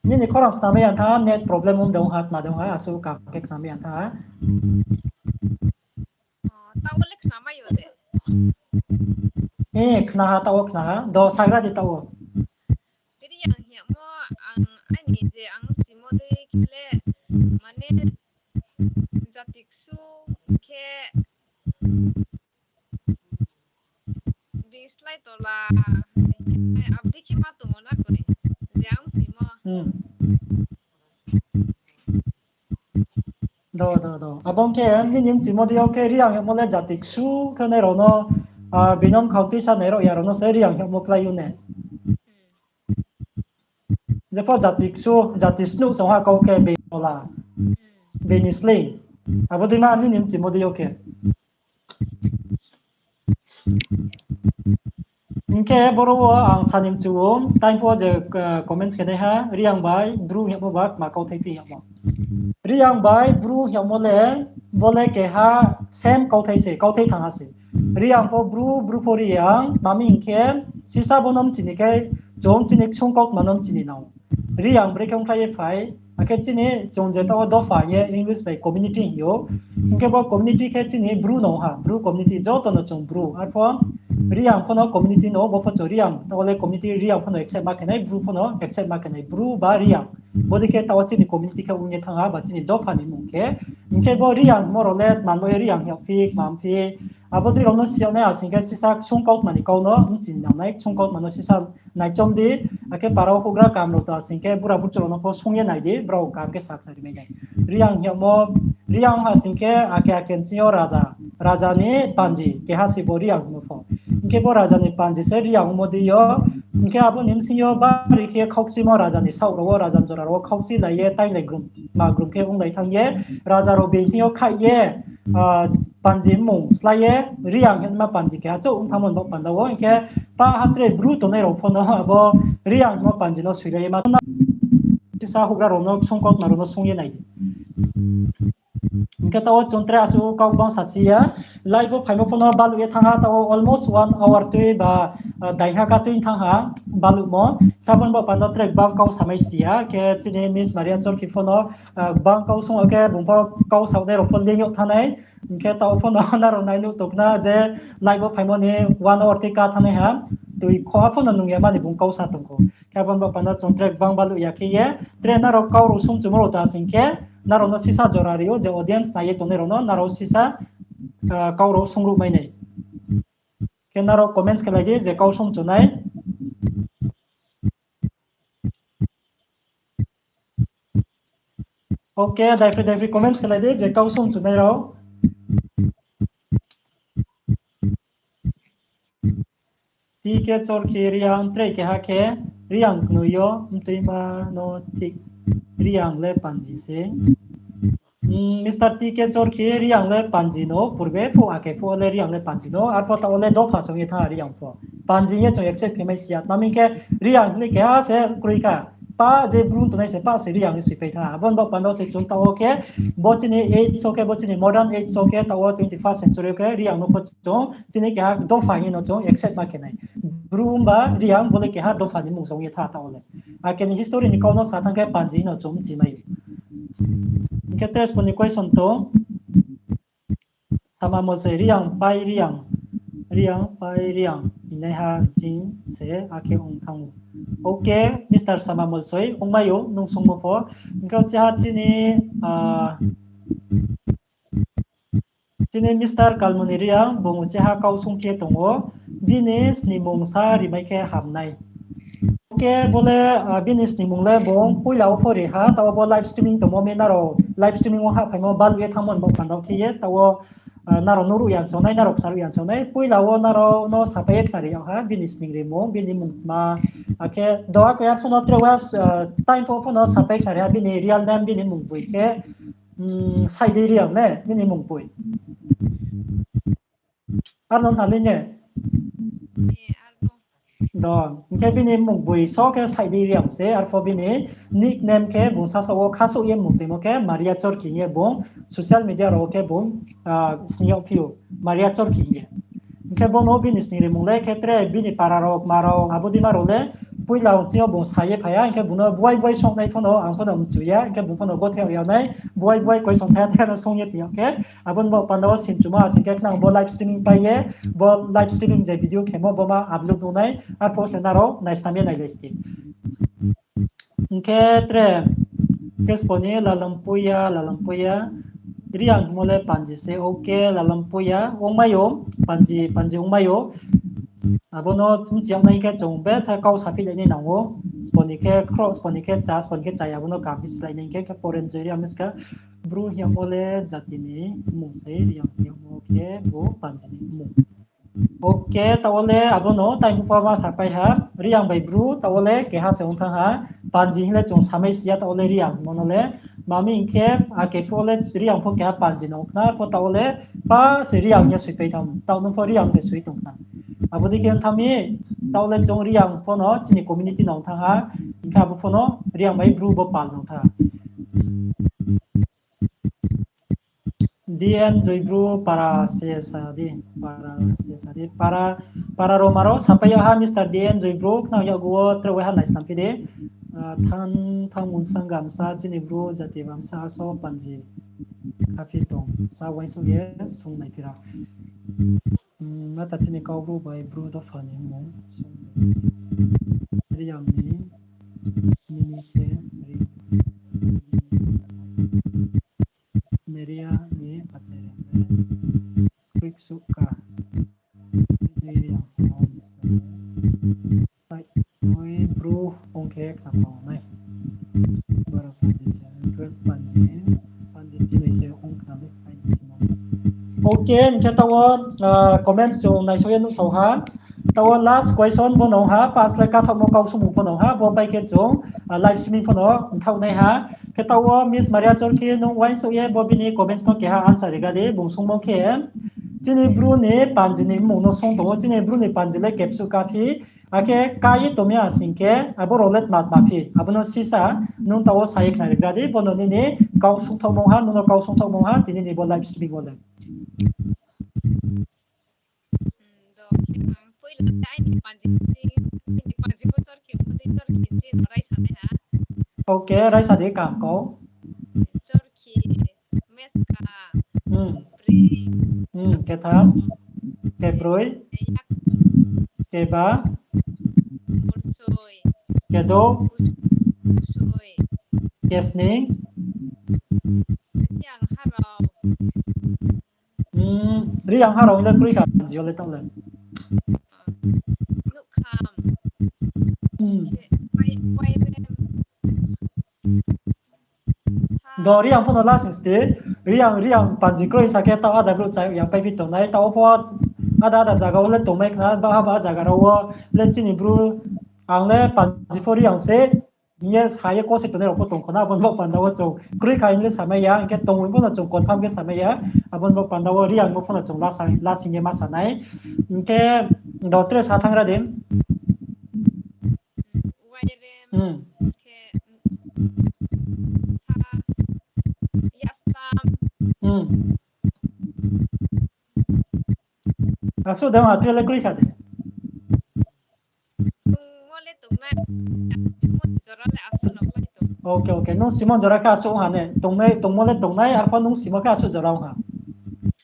Nini khorang khnamai ya tha, net problem ong dong ha, tma dong ha, asuh kam khe khnamai ya tha. Taoh le khnamai yo de. Eh, khna ha, taoh wo khna ha. Do sagra di taoh wo. Reang hingmo ang aini je ang mchimo dei khe le, mane, jati ksu khe, bini slái tola, abo dei khe ma tong ou na koi, je ang mchimo. Do, do, do. Abo ong khe nini mchimo dei yo khe Reang hingmo le jati ksu khe nai rao no, ah, bini mkhang tuisa nai rao ya rao no se Reang hingmo klái ou ne. Jepho jati ksu, jati snuh song ha kau khe bini tola, bini sleing. Abo dei ma nini mchimo dei yo khe. Hing khe boro wo ang sa ni mchu ou, time pho je, ah, comments khe nai ha, Reang bai Bru hingmo ba tma kauthai phi hingmo. Reang bai Bru hingmo le, bo le keha same kauthai se, kauthai thang ha se. Reang pho Bru, Bru pho Reang, tma mi hing khe, sisa bo no mchini khe, chung chini ksung kautma no mchini nang. Reang brekhe ongkhlai ye phai, akhe chini chung je taoh wo dopha hing ye English bai community hing ou. Hing khe bo community khe chini Bru no ha, Bru community joto no chung Bru. Arpho Reang pho no community no, bo pho chung Reang, taoh wo le community Reang pho no accept ma khe nai, Bru pho no accept ma khe nai, Bru ba Reang. Bodei khe taoh wo chini community khe ong ye thanng ha, ba chini dopha ni mmung khe. Hing khe bo Reang hingmo rao le tma bo ye Reang hing yagphi, tma phi. Abo dei rao no si yag nai asing khe sisa ksung kautma ni kau no mchi nang nai, ksung kautma no sisa naichom di, akhe para wo houhgra kam rao ta sing khe bura burchouh rao no pho sung ye nai di, brao kam khe sakhnari mai nai. Reang hing yagmo, Reang ha sing khe ake ake nching yo raja, raja ni panji keha se bo Reang hingmo pho. Hing khe bo raja ni panji se Reang ongmo dei yo. Hing khe abo ni bsing yo bari khe khauchimo raja ni saoh rao wo, raja ni jora rao wo khauchi lai ye, tainglai grum, ma grum khe onglai thanng ye, raja rao being thing yo khaih ye, ah, panji mmung slái ye, Reang hingma panji keha chouh ong thanngmo ni baoh panda wo, hing khe pa ha tre Bru tongnai rao pho no abo Reang hingmo panji no soilai ye ma sisa houhgra rao no, ksung kautma rao no sung ye nai di. Hing khe taoh wo chung tre asuh kau gbang sasi ya, live wo phaimo pho no baluh ye thanng ha, taoh wo almost one hour tui ba, ah, daiha ka tui thanng ha, baluhmo. Khe abo ni baoh panda tre gbang kau samai si ya, khe chini Miss Maria Chorkhi pho no, ah, gbang kau sung khe bung pho kau saonai rao pho leing yag thanng nai. Hing khe taoh pho no nrao nai nuh tong khna je live wo phaimo ni one hour tui ka thanng nai ha, tui khoha pho no nung ya mani bung kau sa tong khou. Khe abo ni baoh panda chung tre gbang baluh ya khe ye, tre nrao kau rao sung chumo rao ta sing khe, nrao no sisa jora ri ou je audience nai ye tongnai rao no nrao sisa, ah, kau rao sung ruh mai nai. Khe nrao comments khe lai di je kau sung chu nai. Ok, daiphroi daiphroi comments khe lai di je kau sung chu nai rao. T K Chorkhi Reang tre keha khe Reang knoi yo mtuima no thik Reang le panji se. Mister T K Chorkhi Reang le panji no purbe phuh ake phuh le Reang le panji no arpho taoh wo le dopha song ye thanng ha Reang pho. Panji ye chung accept khe mai si ya. Tma hing khe Reang hing le keha se kroi kha. Pa je Bru tongnai se pa se Reang ni soipai thanng ha. Abo ni baoh panda se chung taoh wo khe bo chini age so khe, bo chini modern age so khe taoh wo twenty first century khe Reang no pho chung chini keha dopha hing ye no chung accept ma khe nai. Bru himba Reang bo le keha dopha ni mmung song ye thanng taoh wo le. Akhe ni history ni kau no sa thanng khe panji hing no chung mchi mai ou. Hing khe tre spo ni question tong. Sama Molsoi Reang pai Reang, Reang pai Reang hingnaiha jing se akhe ong thanng ou. Ok, Mister Sama Molsoi, ongmai ou, nung sungmo pho. Hing khe uchiha chini, ah, chini Mister Kalmoni Reang, bung uchiha kau sung khe tong ou, bini sningmung sa rimai khe ham nai. Ok, bo le, ah, bini sningmung le bung poila wo pho ri ha, taoh wo bo live streaming tongmo mi nrao live streaming wo hahphaimo baluh ye thanngmo ni baoh panda khe ye, taoh wo, ah, nrao nuhruh ya chong nai, nrao khnaruh ya chong nai, poila wo nrao no sapai ye khnari yag ha, bini sning rimung, bini mmung tma, akhe doa khe ya pho no tre wa, ah, time pho pho no sapai khnari ha, bini real name, bini mmung boi khe, mm, Saidei Reang ne, bini mmung boi. Ar no hna le ne? Do, hing khe bini mmung boi so khe Saidei Reang se, arpho bini nickname khe bung sasaoh wo khasouh ye mmung toimo khe Maria Chorkhi hing ye bung social media rao wo khe bung, ah, sning yagphi ou, Maria Chorkhi hing ye. Hing khe bo no bini sning rimung le khe tre bini para rao, kma rao, abo deima rao le poila ong ching yo bung sa ye phai ha, hing khe bung no buai buai songnai pho no ang pho no mchu ya, hing khe bung pho no gothe yag ya nai, buai buai question thaya thaya no sung ye tong yag khe, abo ni baoh panda wo simchumo asing khe khnang bo live streaming pai ye, bo live streaming je video khemo bo ma upload ong nai, arpho se nrao naisnam ye nailai sti. Hing khe tre, khe spo ni Lalampuia, Lalampuia, Reang hingmo le panji se, ok, Lalampuia, ongmai ou, panji, panji ongmai ou. Abo no mchi yag nai khe chung betha kau saphihlai nai nang ou. Spo ni khe khroh, spo ni khe cha, spo ni khe chaya, abo no kaham khe slái nai khe, khe Porenjoy Reang miska, Bru hing yagmo le jati ni mmung se, Reang hing yagmo khe bo panji ni mmung. Ok, taoh wo le abo no tai phuh pho ma sapai ha, Reang bai Bru taoh wo le keha se ong thanng ha, panji hing le chung samai si ya taoh wo le Reang hingmo no le, tma mi hing khe ake phuh wo le Reang pho keha panji no ong khna, arpho taoh wo le pa se Reang hing ye soipai thanng, taoh nung pho Reang se soi tong khna. Abo dei khe ong thanng mi, taoh wo le chung Reang pho no chini community no ong thanng ha, hing khe abo pho no Reang bai Bru bo pal no thanng ha. D N Joy Bru para se sa di, para se sa di, para, para rao ma rao sapai yag ha Mister D N Joy Bru, khnang yakgu wo tre waiha naisnamphi di. Ah, thanng, thanng mungsang gamsa chini Bru jati bamsa aso panji khaphi tong sa uaingsouh ye sung naiphi ra. Hmm, nata chini Kau Bru bai Bru dopha ni mmung. Reang ni mini khe Reang. suh ka. Side ya, sai noi bru ong khe khna tong nai. Baro panji se, twelve panji, panji chinoi se ong khna nai, ai simo. Okay, hing khe taoh wo, ah, comment chung naisao ye nuhsao ha. Taoh wo last question bo no ha, pa slái kathaohmo kau sungmung pho no ha, bo pai khe chung, ah, live streaming pho no mthaoh nai ha. Khe taoh wo Miss Maria Chorkhi nung uaingsouh ye bo bini comments no keha answer riga di, bung sungmo khe, chini bru ni panji ni mmung no sung tong ou, chini bru ni panji le kepsuh ka phi, akhe ka ye tongmi asing khe, abo rao le tma tma phi, abo no sisa, nung taoh wo sa ye khnari gra di, bo no nini kau sungthaohmo ha, nung no kau sungthaohmo ha, tini ni bo live streaming wo le. Hmm, do, khe ang poila khe aini panji, aini panji pho Chorkhi, bodei Chorkhi, je no raisa nai ha. Okay, raisa di, kaham kau. Chorkhi, meska, hmm, bri, hmm, ketham, kebroi, yakto, keba, bolsoi, kedo, bolsoi, kesning, yang harao. Hmm, Reang ha rao le kroi kha, jio le taoh le. Nouhkham. Hmm. Wai-, wairem. Do Reang pho no last stage. Reang, Reang panji kroi sa khe taoh ada brouh chá ya pai phi tongnai. Taoh pho ada ada zaga wo le tongmai khna, baha baha zaga rao wo le chini bru ang le panji pho Reang se. Hing ye sa ye kose tongnai rao pho tong kho na, abo ni baoh panda wo chung kroi kha hing le samai ya, hing khe tongmung pho no chung confirm khe samai ya, abo ni baoh panda wo Reang bo pho no chung last, last hing ye ma sa nai. Hing khe do tre sa thanng ra di. Wairem, hmm, khe, sa, yaslam. Hmm. Asuh de ha, tre le kroi kha de. Tongmo le tongnai, Simon jora le asuh no klái tong. Okay, okay. Nung Simon jora khe asuh ha ne. Tongnai, tongmo le tongnai, arpho nung simo khe asuh jora ha.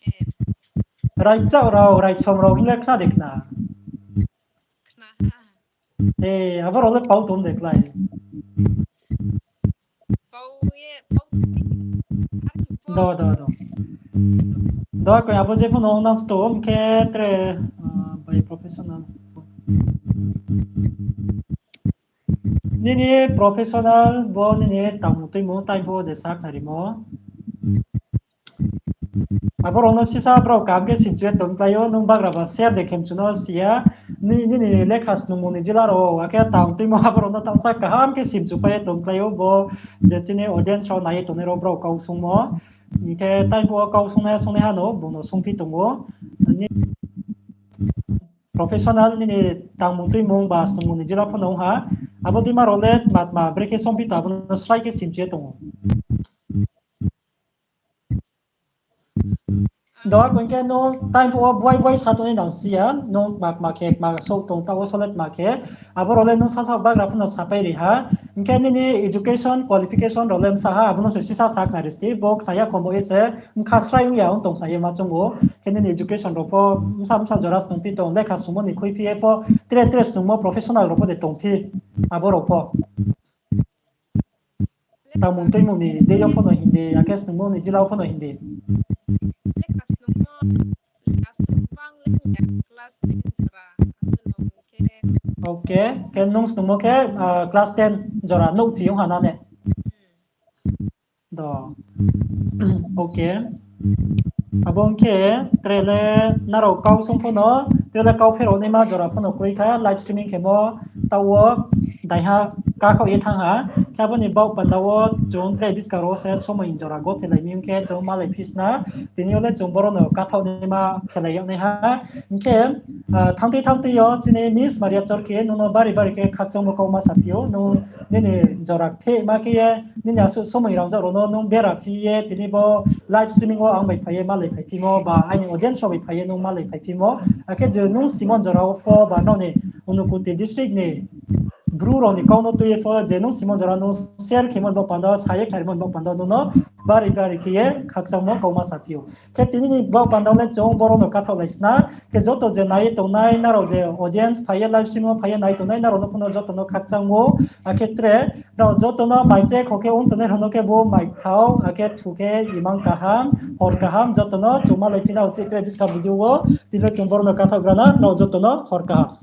Eh. Raichak rao, raisom rao hing le khna de khna. Khna ha. Eh, abo rao le pau tong de klái. Pau ye, pau tong de. Do, do, do. Do, koi abo je pho no nang sto, hing khe tre, ah, by professional. Nini professional bo nini tangmung tuimung time pho je sa khnarimo. Abo rao no sisa brao kaham khe simchu ye tong klái ou, nung bagra ba share de khe mchu no si ya, ni-, nini lekha snungmung ni jila rao, akhe tang tuimo abo rao no tangsa kaham khe simchu pai ye tong klái ou, bo je chini audience rao nai ye tongnai rao brao kau sungmo. Hing khe time pho kau sungnai, sungnaiha no, bung no sungphi tong ou. Ni professional nini tangmung tuimung ba snungmung ni jila pho no ong ha. Abo dima rao le tma tma brekhe sungphi tong, abo no srai khe simchu ye tong ou. Do, koi khe no time pho buai buai sa tongnai nang si ya, no kma kma khe, kma souh tong taoh wo solet ma khe, abo rao le nung sasa bagra pho no sapai ri ha. Hing khe nini education, qualification rao le bsa ha, abo no se sisa sa khnari sti, bo khna ya khombo ye se, bkha srai ong ya ong tong khna ye ma choung ou. Khe nini education rao pho bsa bsa jora snungphi tong, lekha sungmo ni khuiphi ye pho, tre tre snungmo professional rao pho de tongphi, abo rao pho. Tangmung tuimung ni deing yo pho no hing di, akhe snungmo ni jila wo pho no hing di. Lekha snungmo, lekha snungmo bang le hing ya, class ten jora, asuh no hing khe. Okay, khe nung snungmo khe, ah, class ten jora nouh chi ong ha na ne? Hmm. Do. Okay. Abo ong khe tre le nrao kau sung pho no, tre le kau pherao naima jora pho no kroi kha, live streaming khemo, taoh wo daiha kakhaoh ye thanng ha. Khe abo ni baoh panda wo chung tre buskang rao se somoi jora gothelaimai ong khe chung malai phi sna. Tini yo le chung boro no kathaoh naima khelai yag nai ha. Hing khe, ah, thanngtui thanngtui yo chini Miss Maria Chorkhi nung no bari bari khe khakchangmo kauma saphi ou, nung nini jora phehma khe ye, nini asuh somoi rangzag rao no nung bera phi ye, tini bo live streaming wo ang bai phai ye malai phaiphimo, ba aini audience rao bai phai ye nung malai phaiphimo. Akhe je nung Simon jora wo pho ba nrao ni Unokunti district ni Bru rao ni kau no tui ye pho je nung simon jora nung share khemo ni baoh panda, sa ye khnarimo ni baoh panda nung no bari bari khe ye khakchangmo kauma saphi ou. Khe tini ni baoh panda le chung boro no kathaoh lai sna. Khe joto je nai ye tongnai nrao je audience phai ye live stream no phai ye nai tongnai nrao no pho no joto no khakchang ou. Akhe tre nrao joto no mai che kho khe ong tongnai rao no khe bo mai thao, akhe thu khe imang kaham, hor kaham, joto no chung malai phi na uchih tre buskang video wo. Tini le chung boro no kathaoh gra na, nrao joto no hor kaham.